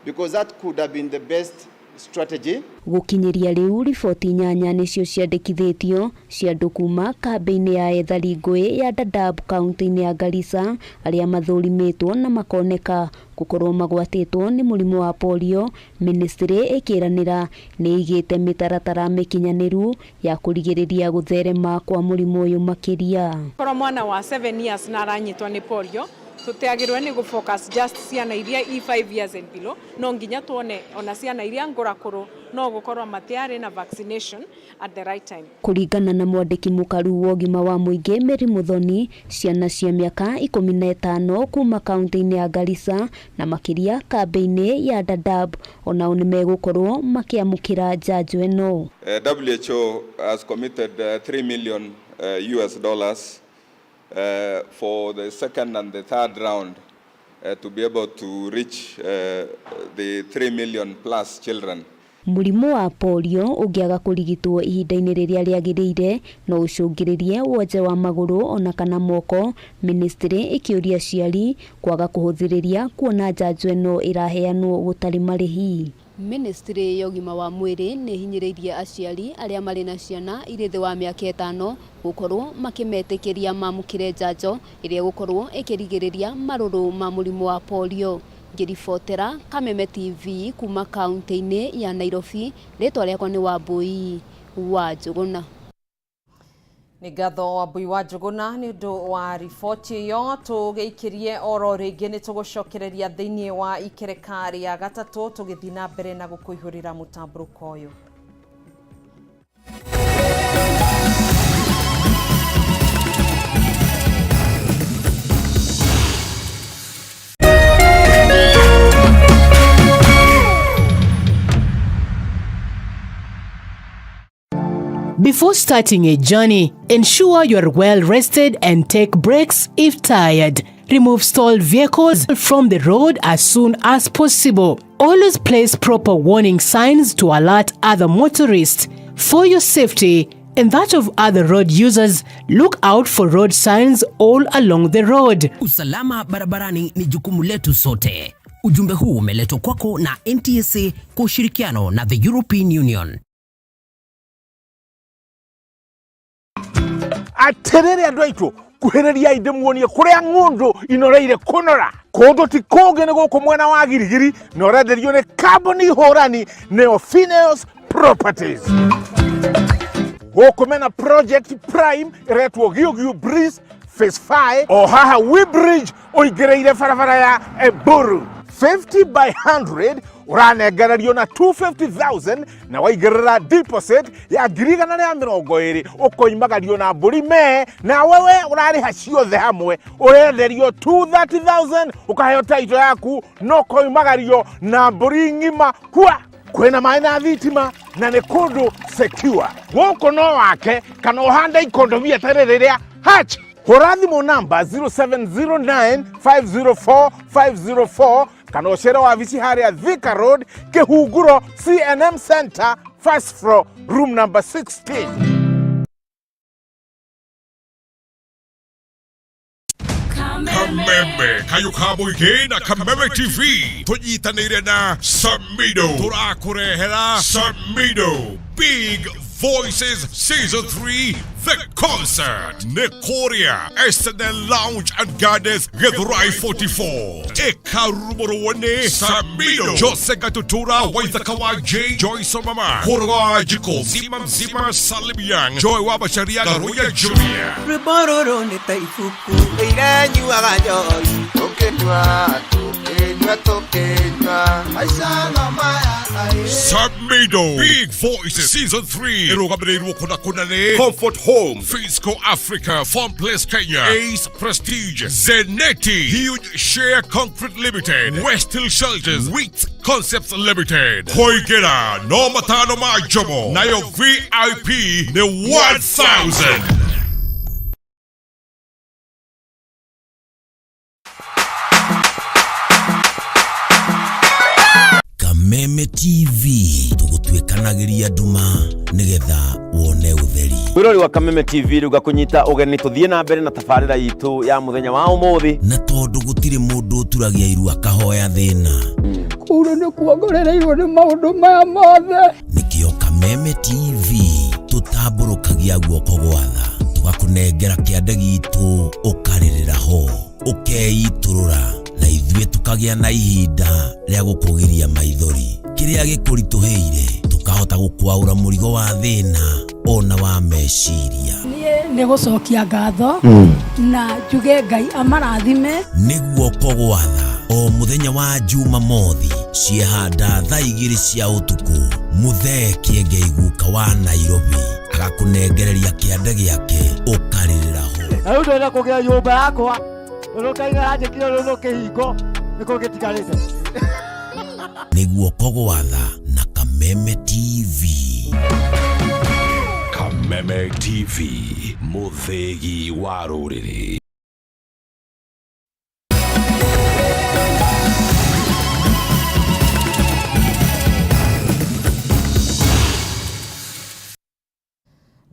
because that could have been the best strategy. Gũkinyĩria rĩu riboti 8 nĩcio ciandĩkithĩtio cia andũ kuma kambĩ-inĩ ya ethari ngũĩ ya Dadaab kaunti-inĩ ya Garissa arĩa mathũrimĩtwo na makoneka gũkorwo magwatĩtwo nĩ mũrimũ wa polio. Ministry ĩkĩranĩra nĩ ĩigĩte mĩtaratara mĩkinyanĩru ya kũrigĩrĩria gũtherema kwa mũrimũ ũyũ makĩria. Korwo mwana wa 7 years na aranyitwo nĩ polio, tũtiagĩrĩirwo nĩ gũ-focus just ciana iria i 5 years and below, no nginya tuone ona ciana iria ngũrakũrũ no gũkorwo matiarĩ na vaccination at the right time. Kũringana na mwandĩki mũkaru wa ũgima wa mũingĩ Mary Muthoni, ciana cia mĩaka 15 kuma kaunti-inĩ ya Garissa na makĩria kambĩ-inĩ ya Dadaab onao nĩ megũkorwo makĩamũkĩra njanjo ĩno. WHO has committed $3 million US dollars for the second and the third round to be able to reach the 3 million plus children. Mũrimũ wa polio ũngĩaga kũrigitwo ihinda-inĩ rĩrĩa rĩagĩrĩire no ũcũngĩrĩrie wonje wa magũrũ ona kana moko. Ministry ĩkĩũria aciari kwaga kũhũthĩrĩria kuona njanjo ĩno ĩraheanwo gũtarĩ marĩhi. Ministry ya ũgima wa mwĩrĩ nĩ ĩhinyĩrĩirie aciari arĩa marĩ na ciana irĩ thĩ wa mĩaka 5 gũkorwo makĩmetĩkĩria mamũkĩre njanjo ĩrĩa ĩgũkorwo ĩkĩrigĩrĩria marũrũ ma mũrimũ wa polio. Ngĩribotera Kameme TV kuma kaunti-inĩ ya Nairobi, rĩtwa rĩakwa nĩ Wambui wa Njũgũna. Nĩ ngatho Wambui wa Njũgũna nĩ ũndũ wa riboti ĩyo. Tũgĩikĩrie oro rĩngĩ nĩ tũgũcokereria thĩinĩ wa ikereka rĩa gatatũ tũgĩthiĩ na mbere na gũkũihũrĩra mũtambũrũko ũyũ. Before starting a journey, ensure you are well rested and take breaks if tired. Remove stalled vehicles from the road as soon as possible. Always place proper warning signs to alert other motorists. For your safety and that of other road users, look out for road signs all along the road. Usalama barabarani ni jukumu letu sote. Ujumbe huu umeletwa kwako na NTSA kwa ushirikiano na the European Union. Atĩrĩrĩ andũ aitũ, kuhĩrĩriai ndĩmuonie kũrĩa ng'ũndũ inoreire kũnora. Kũndũ ti kũngĩ nĩ gũkũ mwena wa Girigiri, na ũrenderio nĩ kambuni hũrani nĩyo Phineas Properties. Gũkũ mena Project Prime ĩretwo Giũgiũ Breeze Phase 5 o haha Weybridge ũingĩrĩire barabara ya Eburu. 50 by 100 ũranengererio na 250,000 na waigĩrĩra deposit ya 120,000 ũkoimagario na mbũri me na wewe ũrarĩha ciothe hamwe ũrenderio 230,000 ũkaheo title yaku no koimagario na mbũri ng'ima kwa kwĩna maĩ na thitima na nĩ kũndũ secure. Gũkũ no wake kana ũhande ikondobia tarĩ rĩrĩa hatch. Hũra thimũ namba 0709 504 504 Kana ũcere wabici harĩa Thika Road, Kĩhunguro CNM Center, first floor, room number 16. Kameme kayũ ka mũingĩ na Kameme TV tũnyitanĩire na Samido tũrakũrehera Samido Big Voices Season 3 The Concert nĩ kũrĩa SNL Lounge and Gardens Githurai 44 ĩkarurumũrwo nĩ Samido Jose Gatutura Waithaka wa J Joyce Mama Hũrũga wa Njikũ Zima Mzima Salim Young Joy wa Macharia Garuya Junior Rwĩmbo rũrũ nĩ ta ibuku ĩranyuaga njohi tũkĩnyua tũkĩnyua tũkĩnyua maica no maya aĩ Samido Big Voices Season 3 ĩrũgamĩrĩirwo kũna kũna nĩ Comfort Home Fisco Africa Farm Place Kenya Ace Prestige Zeneti Huge Share Concrete Limited West Hill Shelters Wheat Concepts Limited Kũingĩra no matano ma njomo nayo VIP nĩ 1000. Kameme TV tũgũtuĩkanagĩria nduma nĩgetha wone ũtheri. Mwĩrori wa Kameme TV rĩu ngakũnyita ũgeni tũthiĩ na mbere na tabarĩra itũ ya mũthenya wa ũmũthĩ. Na tondũ gũtirĩ mũndũ ũturagia iru akahoya thĩna. Kũu rĩu nĩkuo ngorereirwo nĩ maũndũ maya mothe. Nĩkĩo Kameme TV tũtambũrũkagia guoko gwa tha tũgakũnengera kĩande gitũ ũkarĩrĩra ho ũkeitũrũra na ithuĩ tũkagĩa na ihinda rĩa gũkũgiria maithori kĩrĩa gĩkũritũhĩire tũkahota gũkwaũra mũrigo wa thĩna ona wa meciria. Niĩ nĩ gũcokia ngatho na njuge Ngai amarathime. Nĩ guoko gwa tha o mũthenya wa Jumamothi ciehanda thaa igĩrĩ cia ũtukũ Mũthee Kĩengei guka wa Nairobi agakũnengereria kĩande gĩake ũkarĩrĩra ho. Na rĩu ndĩrenda kũgĩa nyũmba yakwa tondũ kaiga anjĩkire rũrũ kĩhingo nĩkũ gĩtigarĩte. Nĩ guoko gwa tha na Kameme TV. Kameme TV, mũthĩgi wa rũrĩrĩ.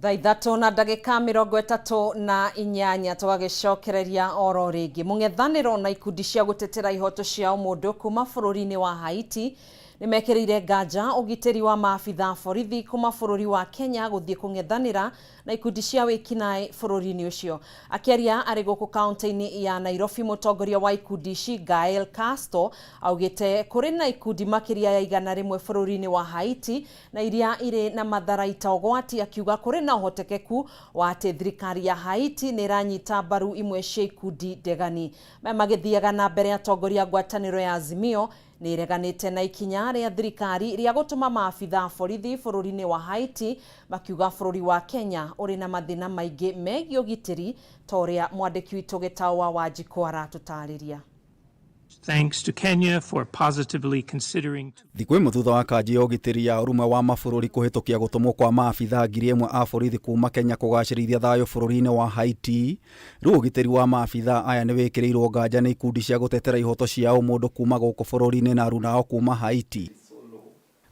Thaa ithatũ na ndagĩka 38 tũgagĩcokereria oro rĩngĩ mũng'ethanĩro na ikundi cia gũtetera ihoto cia ũmũndũ kuma bũrũri-inĩ wa Haiti nĩmekĩrĩire nganja ũgitĩri wa maabitha a borithi kuma bũrũri wa Kenya gũthiĩ kũng'ethanĩra na ikundi cia wĩkinaĩ bũrũri-inĩ ũcio. Akĩaria arĩ gũkũ kaunti-inĩ ya Nairobi, mũtongoria wa ikundi ici Gael Castro augĩte kũrĩ na ikundi makĩria ya 100 bũrũri-inĩ wa Haiti na iria irĩ na matharaita ũgwati, akiuga kũrĩ na ũhotekeku wa atĩ thirikari ya Haiti nĩ ĩranyita mbaru imwe cia ikundi ndegani. Maya magĩthiaga na mbere atongoria a ngwatanĩro ya Azimio nĩ ĩreganĩte na ikinya rĩa thirikari rĩa gũtũma maabitha a borithi bũrũri-inĩ wa Haiti, makiuga bũrũri wa Kenya ũrĩ na mathĩna maingĩ megiĩ ũgitĩri ta ũrĩa mwandĩki witũ Gĩtaũ wa Wanjikũ aratũtarĩria. Thanks to Kenya for positively considering Thikũ ĩmwe thutha wa kanjũ ya ũgitĩri ya ũrũmwe wa mabũrũri kũhĩtũkia gũtũmwo kwa maabitha 1000 a borithi kuma Kenya kũgacĩrithia thayũ bũrũri-inĩ wa Haiti, rĩu ũgitĩri wa maabitha aya nĩ wĩkĩrĩirwo nganja nĩ ikundi cia gũtetera ihoto cia ũmũndũ kuma gũkũ bũrũri-inĩ na aruna ao kuma Haiti.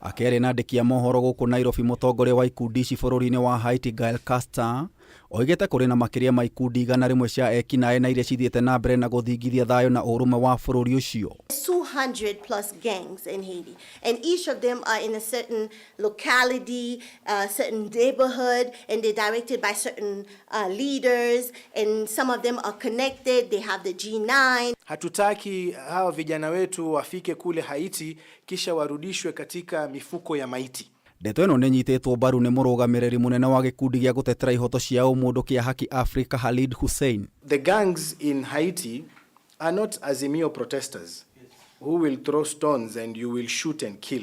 Akĩaria na andĩki a mohoro gũkũ Nairobi, mũtongoria wa ikundi ici bũrũri-inĩ wa Haiti Gael Castor oigĩte kũrĩ na makĩria ma ikundi 100 cia ekinaĩ na iria cithiĩte na mbere na gũthingithia thayũ na ũrũmwe wa bũrũri ũcio. 200 plus gangs in Haiti, and each of them are in a certain locality, a certain neighborhood, and they're directed by certain leaders, and some of them are connected. They have the G9. Hatutaki hawa vijana wetu wafike kule Haiti kisha warudishwe katika mifuko ya maiti. Ndeto ĩno nĩ ĩnyitĩtwo mbaru nĩ mũrũgamĩrĩri mũnene wa gĩkundi gĩa gũtetera ihoto cia ũmũndũ kĩa Haki Africa Khalid Hussein. The gangs in Haiti are not Azimio protesters who will throw stones and you will shoot and kill.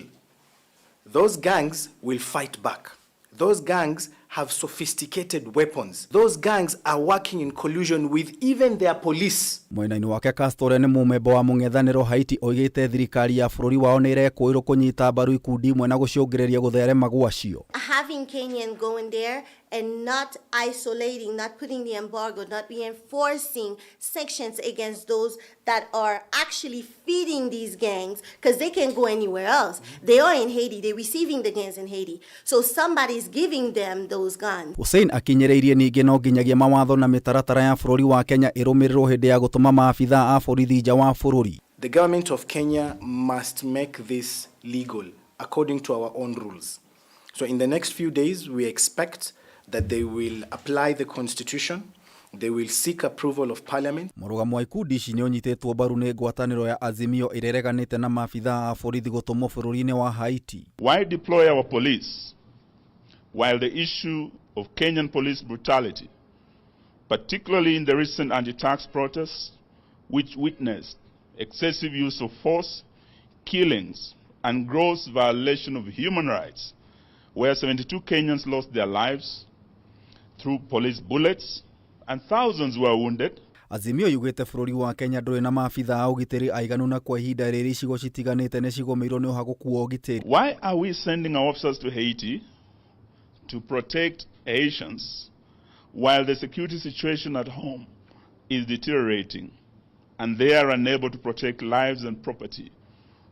Those gangs will fight back. Those gangs have sophisticated weapons. Those gangs are working in collusion with even their police. Mwena-inĩ wake Castro ũrĩa nĩ mũmemba wa mũng'ethanĩro Haiti oigĩte thirikari ya bũrũri wao nĩ ĩrekũĩrwo kũnyita mbaru ikundi imwe na gũcũngĩrĩria gũtherema gwacio. Having Kenyan going there and not isolating, not putting the embargo, not reinforcing sanctions against those that are actually feeding these gangs, because they can't go anywhere else. They are in Haiti, they're receiving the guns in Haiti. So somebody's giving them those guns. Hussein akinyĩrĩirie ningĩ no nginyagia mawatho na mĩtaratara ya bũrũri wa Kenya ĩrũmĩrĩrwo hĩndĩ ya gũtũma maabithaa a borithi nja wa bũrũri. The government of Kenya must make this legal according to our own rules. So in the next few days, we expect that they will apply the constitution, they will seek approval of parliament. Mũrũgamo wa ikundi ici nĩ ũnyitĩtwo mbaru nĩ ngwatanĩro ya Azimio ĩrĩa ĩreganĩte na maabithaa a borithi gũtũmwo bũrũri-inĩ wa Haiti. Why deploy our police while the issue of Kenyan police brutality, particularly in the recent anti-tax protests, which witnessed excessive use of force, killings, and gross violation of human rights, where 72 Kenyans lost their lives through police bullets and thousands were wounded? Azimio yugĩte bũrũri wa Kenya ndũrĩ na maabithaa a ũgitĩri aiganu na kwa ihinda rĩrĩ icigo citiganĩte nĩ cigũmĩirwo nĩ ũhagũku wa ũgitĩri. Why are we sending our officers to Haiti to protect Haitians while the security situation at home is deteriorating and they are unable to protect lives and property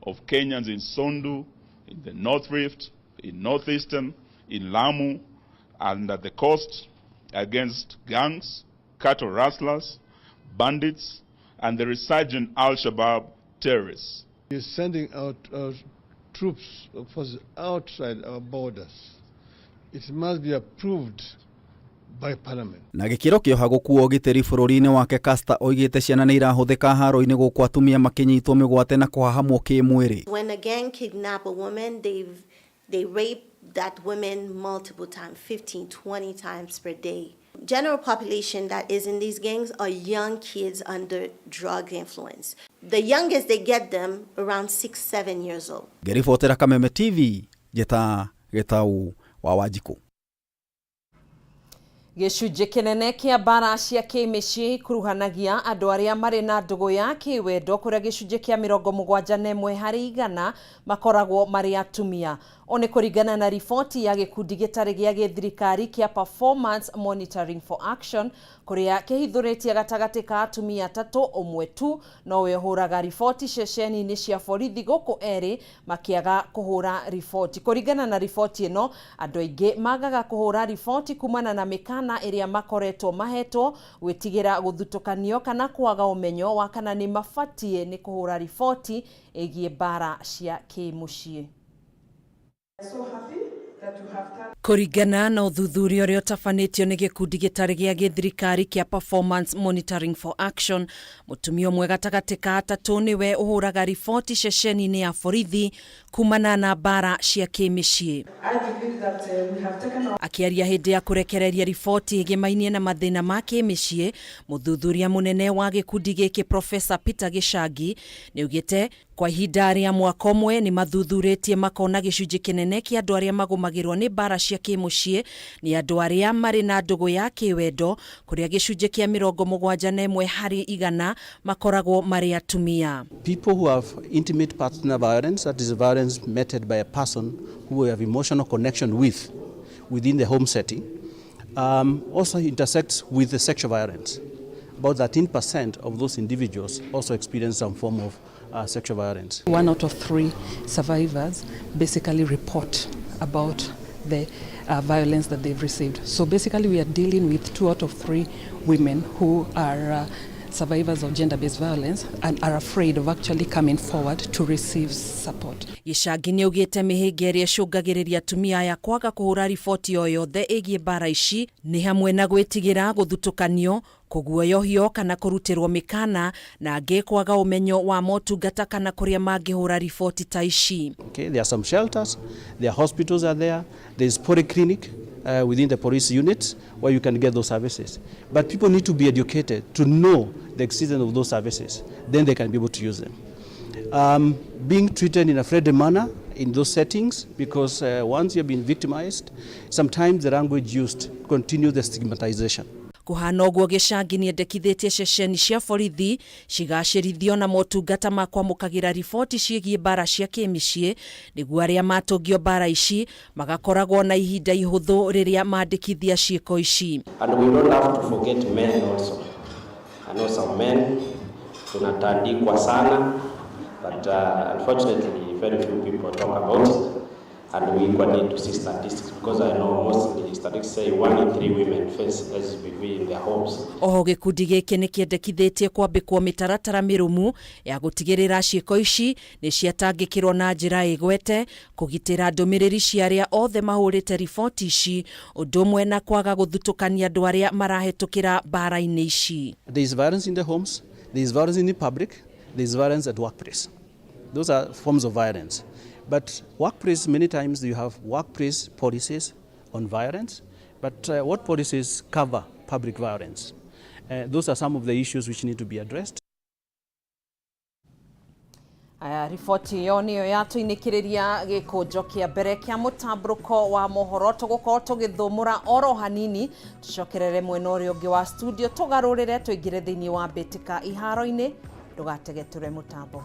of Kenyans in Sondu, in the North Rift, in Northeastern, in Lamu, and at the coast against gangs, cattle rustlers, bandits, and the resurgent Al-Shabaab terrorists? He's sending out troops, forces outside our borders. It must be approved by parliament. Na gĩkĩro kĩa ũhagũku wa ũgitĩri bũrũri-inĩ wake Caster oigĩte ciana nĩ irahũthĩka haro-inĩ gũkũ atumia makĩnyitwo mĩgwate na kũhahamwo kĩmwĩrĩ. When a gang kidnap a woman, they rape that woman multiple times, 15, 20 times per day. General population that is in these gangs are young kids under drug influence. The youngest they get them around 6, 7 years old. Ngĩribotera Kameme TV njĩta Gĩtau wa Wanjikũ. Gĩcunjĩ kĩnene kĩa mbara cia kĩmĩciĩ ikuruhanagia andũ arĩa marĩ na ndũgũ ya kĩwendo, kũrĩa gĩcunjĩ kĩa 71% makoragwo marĩ atumia. O nĩ kũringana na riboti ya gĩkundi gĩtarĩ gĩa gĩthirikari kĩa Performance Monitoring for Action, kũrĩa kĩhithũrĩtie gatagatĩ ka atumia atatũ ũmwe tu nowe ũhũraga riboti ceceni-inĩ cia borithi, gũkũ erĩ makĩaga kũhũra riboti. Kũringana na riboti ĩno, andũ aingĩ magaga kũhũra riboti kumana na mĩkana ĩrĩa makoretwo mahetwo, gwĩtigĩra gũthutũkanio kana kwaga ũmenyo wa kana nĩ mabatiĩ nĩ kũhũra riboti ĩgiĩ mbara cia kĩmũciĩ. Kũringana na ũthuthuria ũrĩa ũtabanĩtio nĩ gĩkundi gĩtarĩ gĩa gĩthirikari kĩa Performance Monitoring for Action, mũtumia ũmwe gatagatĩ ka atatũ nĩwe ũhũraga riboti ceceni-inĩ ya borithi kumana na mbara cia kĩmĩciĩ. Akĩaria hĩndĩ ya kũrekereria riboti ĩgĩmainie na mathĩna ma kĩmĩciĩ, mũthuthuria mũnene wa gĩkundi gĩkĩ Professor Peter Gĩcangi nĩaugĩte kwa ihinda rĩa mwaka ũmwe nĩ mathuthurĩtie makona gĩcunjĩ kĩnene kĩa andũ arĩa magũmagĩrwo nĩ mbara cia kĩmũciĩ nĩ andũ arĩa marĩ na ndũgũ ya kĩwendo, kũrĩa gĩcunjĩ kĩa 71% makoragwo marĩ atumia. People who have intimate partner violence, that is violence meted by a person who we have emotional connection with within the home setting, also intersects with the sexual violence. About 13% of those individuals also experience some form of sexual violence. 1 out of 3 survivors basically report about the violence that they've received. So basically we are dealing with 2 out of 3 women who are survivors of gender-based violence and are afraid of actually coming forward to receive support. Gĩcangi nĩaugĩte mĩhĩnga ĩrĩa ĩcũngagĩrĩria atumia aya kwaga kũhũra riboti o yothe ĩgiĩ mbara ici nĩ hamwe na gwĩtigĩra gũthutũkanio, kũguoyohio kana kũrutĩrwo mĩkana, na angĩ kwaga ũmenyo wa motungata kana kũrĩa mangĩhũra riboti ta ici. Okay, there are some shelters, there are hospitals are there, there is polyclinic within the police units where you can get those services. But people need to be educated to know the existence of those services. Then they can be able to use them. Being treated in a friendly manner in those settings, because once you've been victimized, sometimes the language used continues the stigmatization. Kuhana ũguo Gĩcangi nĩendekithĩtie ceceni cia borithi cigacĩrithio na motungata ma kwamũkagĩra riboti ciĩgiĩ mbara cia kĩmĩciĩ nĩguo arĩa matũngio mbara ici magakoragwo na ihinda ihũthũ rĩrĩa mandĩkithia ciĩko ici. And we don't have to forget men also. I know some men tunatandikwa sana but unfortunately very few people talk about it and we equally need to see statistics because I know mostly statistics say 1 in 3 women face SBV in their homes. Oho gĩkundi gĩkĩ nĩkĩendekithĩtie kwambĩkwo mĩtaratara mĩrũmu ya gũtigĩrĩra ciĩko ici nĩ ciatangĩkĩrwo na njĩra ĩgwete kũgitĩra ndũmĩrĩri cia arĩa othe mahũrĩte riboti ici ũndũ ũmwe na kwaga gũthutũkania andũ arĩa marahetũkĩra mbara-inĩ ici. There is violence in the homes, there is violence in the public, there is violence at workplace. Those are forms of violence. But workplace, many times you have workplace policies on violence, but what policies cover public violence? Those are some of the issues which need to be addressed. Aya, riboti ĩyo nĩyo yatũinĩkĩrĩria gĩkũnjo kĩa mbere kĩa mũtambũrũko wa mohoro. Tũgũkorwo tũgĩthũmũra oro hanini tũcokerere mwena ũrĩa ũngĩ wa studio tũgarũrĩre tũingĩre thĩinĩ wa mbĩtĩka iharo-inĩ. Ndũgategetũre mũtambo.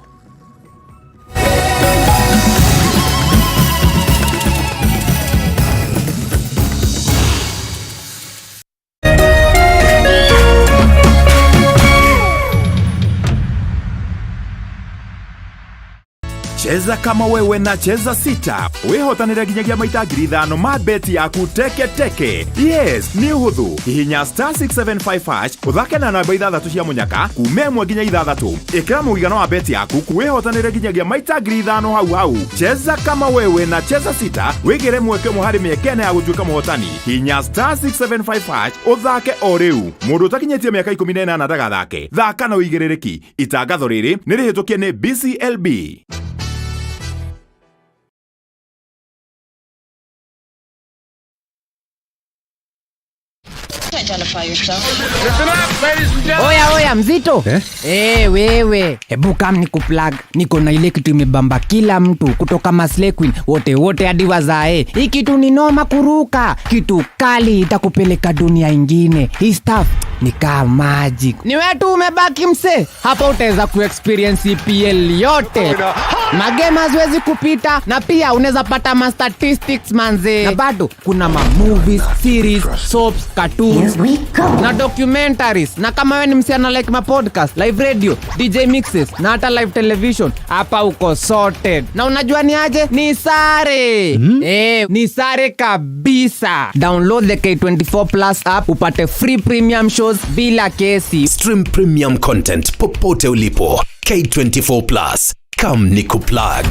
Cheza kama wewe na Cheza Sita wihotanire nginyagia maita 5,000 ma beti yaku teke teke. Yes, nĩ ũhũthũ. Hihinya star 675 hash ũthake na namba 6 cia mũnyaka kuma 1 nginya 6. Ĩkĩra mũigana wa beti yaku wihotanire nginyagia maita 5,000 hau hau. Cheza kama wewe na Cheza Sita wĩgĩre mweke ũmwe harĩ mĩeke ĩna ya gũtuĩka mũhotani. Hihinya star 675 hash ũthake o rĩu. Mũndũ ũtakinyĩtie mĩaka 18 ndagathake. Thaka na ũigĩrĩrĩki. Itangatho rĩrĩ nĩ rĩhĩtũkie nĩ BCLB. Identify yourself. Listen up, ladies and gentlemen. Oya oya mzito eh? Hey, wewe hebu kam ni kuplug. Niko na ile kitu imebamba kila mtu kutoka Maslay Queen wote wote hadi wazae. Hii kitu ni noma kuruka, kitu kali itakupeleka dunia ingine. Hii stuff ni kama magic. Ni wewe tu umebaki mse. Hapa utaweza kuexperience EPL yote. Magame haziwezi kupita na pia unaweza pata ma statistics manze. Na bado kuna ma movies, series, soaps, cartoons na documentaries. Na kama wewe ni msichana like ma podcast, live radio, DJ mixes na hata live television, hapa uko sorted. Na unajua ni aje? Ni sare. Ni sare kabisa. Download the K24 Plus app upate free premium shows bila kesi. Stream premium content popote ulipo. K24 Plus. Come nikuplug.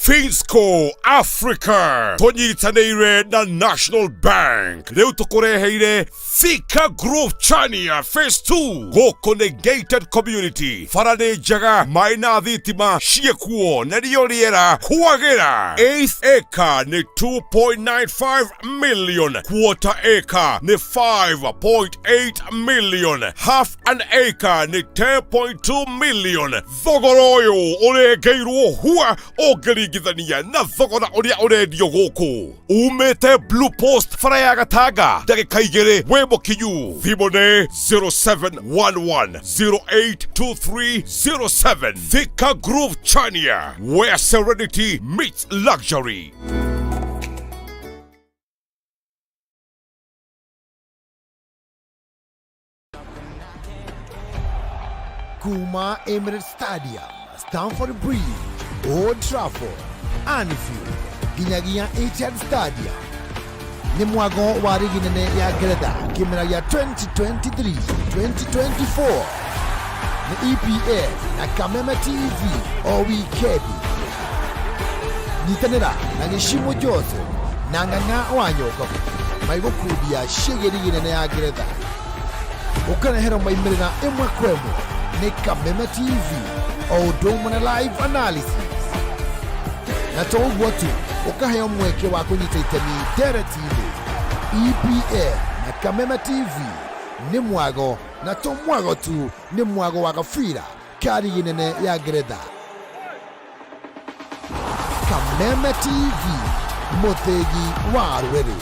Finsco Africa tũnyitanĩire na National Bank rĩu tũkũreheire Thika Grove Chania Phase 2 gũkũ nĩ gated community bara nĩ njega maĩ na thitima ciĩkuo na rĩo rĩera kwagĩra. Eighth acre nĩ 2.95 million, quarter acre nĩ 5.8 million, half an acre nĩ 10.2 million. Thogora ũyũ ũrengeirwo hua ũngĩringithania na thogora ũrĩa ũrendio gũkũ. Umĩte Blue Post bara ya Gatanga ndagĩka 2 wĩ mũkinyu. Thimũ nĩ 0711082307. Thika Grove Chania, where serenity meets luxury. Kuma Emirates Stadium, Stamford Bridge, Old Trafford, Anfield, nginyagia Etihad Stadium. Nĩ mwago wa rigi nene ya Ngeretha kĩmera gĩa 2023-2024. Nĩ EPL na Kameme TV o wikendi. Nyitanĩra na Gĩcimo Joseph na Ng'ang'a wa Nyokabu maigũkundia ciĩgiĩ rigi nene ya Ngeretha. Ũkareherwo maimĩrĩra ĩmwe kwa ĩmwe nĩ Kameme TV o ũndũ ũmwe na live analysis. Na to ũguo tu, ũkaheo mweke wa kũnyita itemi ndereti-inĩ. EPL na Kameme TV nĩ mwago, na to mwago tu, nĩ mwago wa gabira ka rigi nene ya Ngeretha. Kameme TV, Mũthĩgi wa rũrĩrĩ.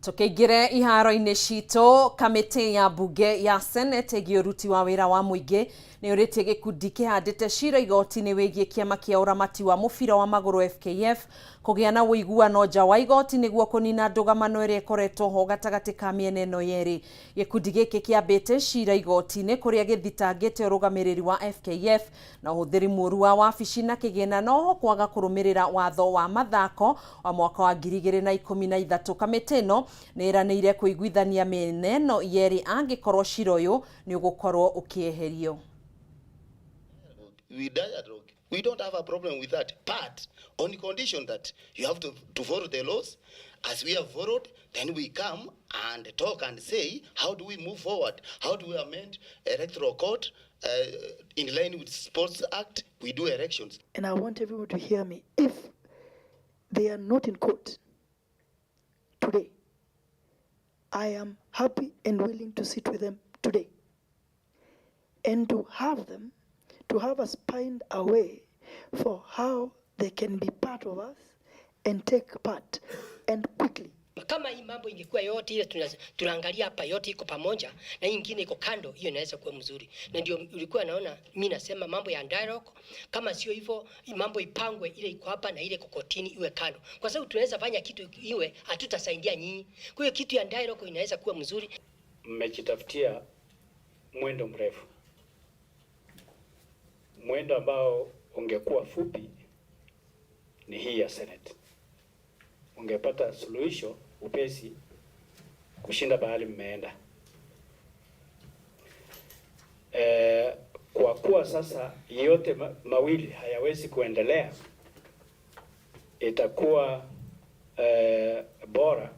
Tũkĩingĩre iharo-inĩ citũ, kamĩtĩ ya mbunge ya Senate ĩgiĩ ũruti wa wĩra wa mũingĩ nĩ ũrĩtie gĩkundi kĩhandĩte cira igoti-inĩ wĩgiĩ kĩama kĩa ũramati wa mũbira wa magũrũ FKF kũgĩa na ũiguano nja wa igoti nĩguo kũnina ndũgamano ĩrĩa ĩkoretwo ho gatagatĩ ka mĩena ĩno yerĩ. Gĩkundi gĩkĩ kĩambĩte cira igoti-inĩ kũrĩa gĩthitangĩte ũrũgamĩrĩri wa FKF na ũhũthĩri mũru wa wabici na kĩgĩna noho kwaga kũrũmĩrĩra watho wa mathako wa mwaka wa 2013. Kamĩtĩ ĩno nĩ ĩranĩire kũiguithania mĩena ĩno yerĩ angĩkorwo cira ũyũ nĩ ũgũkorwo ũkĩeherio. We dialogue. We don't have a problem with that, but on condition that you have to follow the laws. As we have followed, then we come and talk and say, how do we move forward? How do we amend electoral code in line with Sports Act? We do elections. And I want everyone to hear me. If they are not in court today, I am happy and willing to sit with them today and to have them, to have us find a way for how they can be part of us and take part, and quickly. Kama hii mambo ingekuwa yote ile tunaangalia hapa yote iko pamoja na hii ingine iko kando, hiyo inaweza kuwa mzuri. Na ndio ulikuwa naona mimi nasema mambo ya dialogue, kama sio hivyo mambo ipangwe, ile iko hapa na ile iko kotini iwe kando, kwa sababu tunaweza fanya kitu iwe hatutasaidia nyinyi. Kwa hiyo kitu ya dialogue inaweza kuwa mzuri. Mmejitafutia mwendo mrefu, mwendo ambao ungekuwa fupi ni hii ya Senate, ungepata suluhisho upesi kushinda bahali mmeenda. Kwa kuwa sasa yote mawili hayawezi kuendelea, itakuwa bora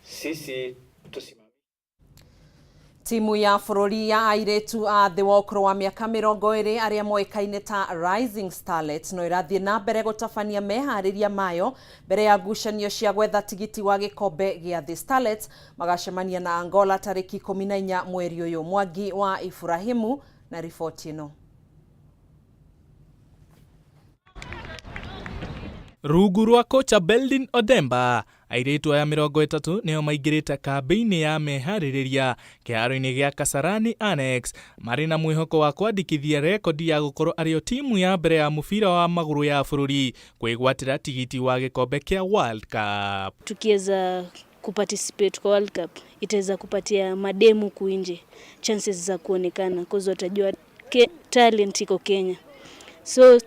sisi tusimame. Timu ya bũrũri ya airĩtu a thĩ wa ũkũrũ wa mĩaka 20 arĩa moĩkaine ta Rising Starlets no ĩrathiĩ na mbere gũtabania meharĩria mayo mbere ya ngucanio cia gwetha tigiti wa gĩkombe gĩa thĩ. Starlets magacemania na Angola tarĩki 14 mweri ũyũ. Mwangi wa Iburahimu na riboti ĩno. Rungu rwa kocha Beldin Odemba, airĩtu aya 30 nĩo maingĩrĩte kambĩ-inĩ ya meharĩrĩria kĩharo-inĩ gĩa Kasarani Annex marĩ na mwĩhoko wa kwandĩkithia rekodi ya gũkorwo arĩo timu ya mbere ya mũbira wa magũrũ ya bũrũri kwĩgwatĩra tigiti wa gĩkombe kĩa World Cup. Tukiweza kuparticipate kwa World Cup itaweza kupatia mademu kuinje chances za kuonekana, cause watajua talent iko Kenya. So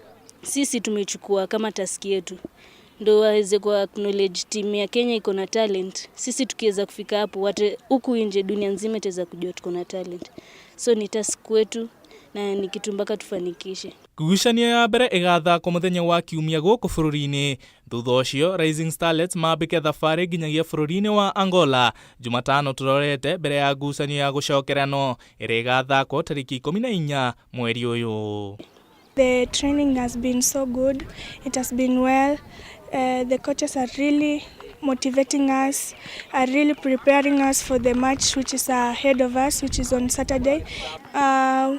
sisi tumechukua kama task yetu ndo waweze ku acknowledge timu ya Kenya iko na talent. Sisi tukiweza kufika hapo, huku nje dunia nzima itaweza kujua tuko na talent. So ni task wetu na ni kitu mpaka tufanikishe. Ngucanio ya mbere ĩgathakwo mũthenya wa kiumia gũkũ bũrũri-inĩ. Thutha ũcio Rising Starlets mambĩke thabarĩ nginyagia bũrũri-inĩ wa Angola Jumatano tũrorete mbere ya ngucanio ya gũcokerano ĩrĩa ĩgathakwo tarĩki 14 mweri ũyũ. The training has been so good. It has been well. The coaches are really motivating us, are really preparing us for the match which is ahead of us, which is on Saturday.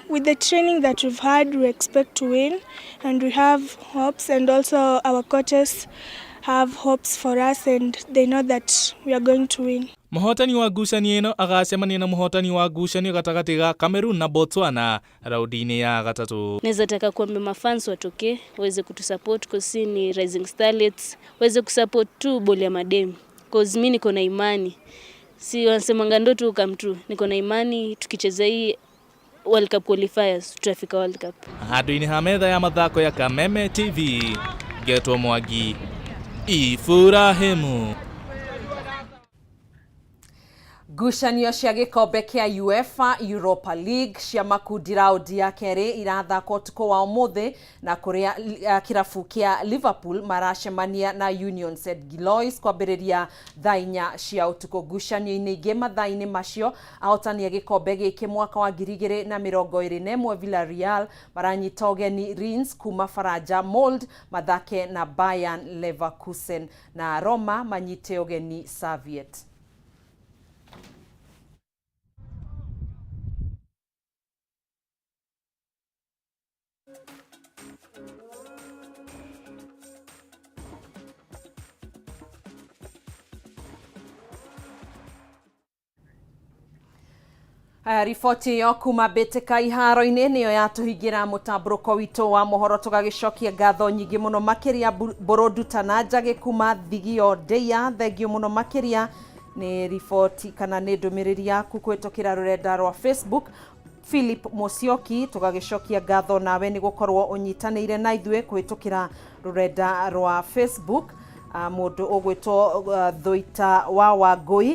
With the training that we've had, we expect to win, and we have hopes, and also our coaches have hopes for us, and they know that we are going to win. Mũhotani wa ngucanio ĩno agacemania na mũhotani wa ngucanio gatagatĩ ga Cameroon na Botswana raundi-inĩ ya gatatũ. Naweza taka kuambia mafans watokee waweze kutusupport kwa sisi ni Rising Starlets, waweze kusupport tu boli ya mademu, cause mimi niko na imani, si wanasemanga ndoto come true. Niko na imani tukicheza hii World Cup qualifiers tutafika World Cup. Handũ-inĩ ha metha ya mathako ya Kameme TV, Ngetwo Mwangi, Iburahimu. Ngucanio cia gĩkombe kĩa UEFA Europa League cia makundi raundi ya kerĩ irathakwo ũtukũ wa ũmũthĩ na kũrĩa kĩrabu kĩa Liverpool maracemania na Union St Gilloise kwambĩrĩria thaa 4 cia ũtukũ. Ngucanio-inĩ ingĩ mathaa-inĩ macio, ahotani a gĩkombe gĩkĩ mwaka wa 2021 Villarreal maranyita ũgeni Rennes kuma Faranja, Molde mathake na Bayern Leverkusen na Roma manyite ũgeni Servette. Aya, riboti ĩyo kuma mbĩtĩka iharo-inĩ nĩyo yatũhingĩra mũtambũrũko witũ wa mohoro. Tũgagĩcokia ngatho nyingĩ mũno makĩria Mbũrũnduta na Njagĩ kuma Thigio Ndeia, thengio mũno makĩria nĩ riboti kana nĩ ndũmĩrĩri yaku kũhĩtũkĩra rũrenda rwa Facebook. Philip Musyoki, tũgagĩcokia ngatho nawe nĩ gũkorwo ũnyitanĩire na ithuĩ kũhĩtũkĩra rũrenda rwa Facebook. Mũndũ ũgwĩtwo Thũita wa Wangũi.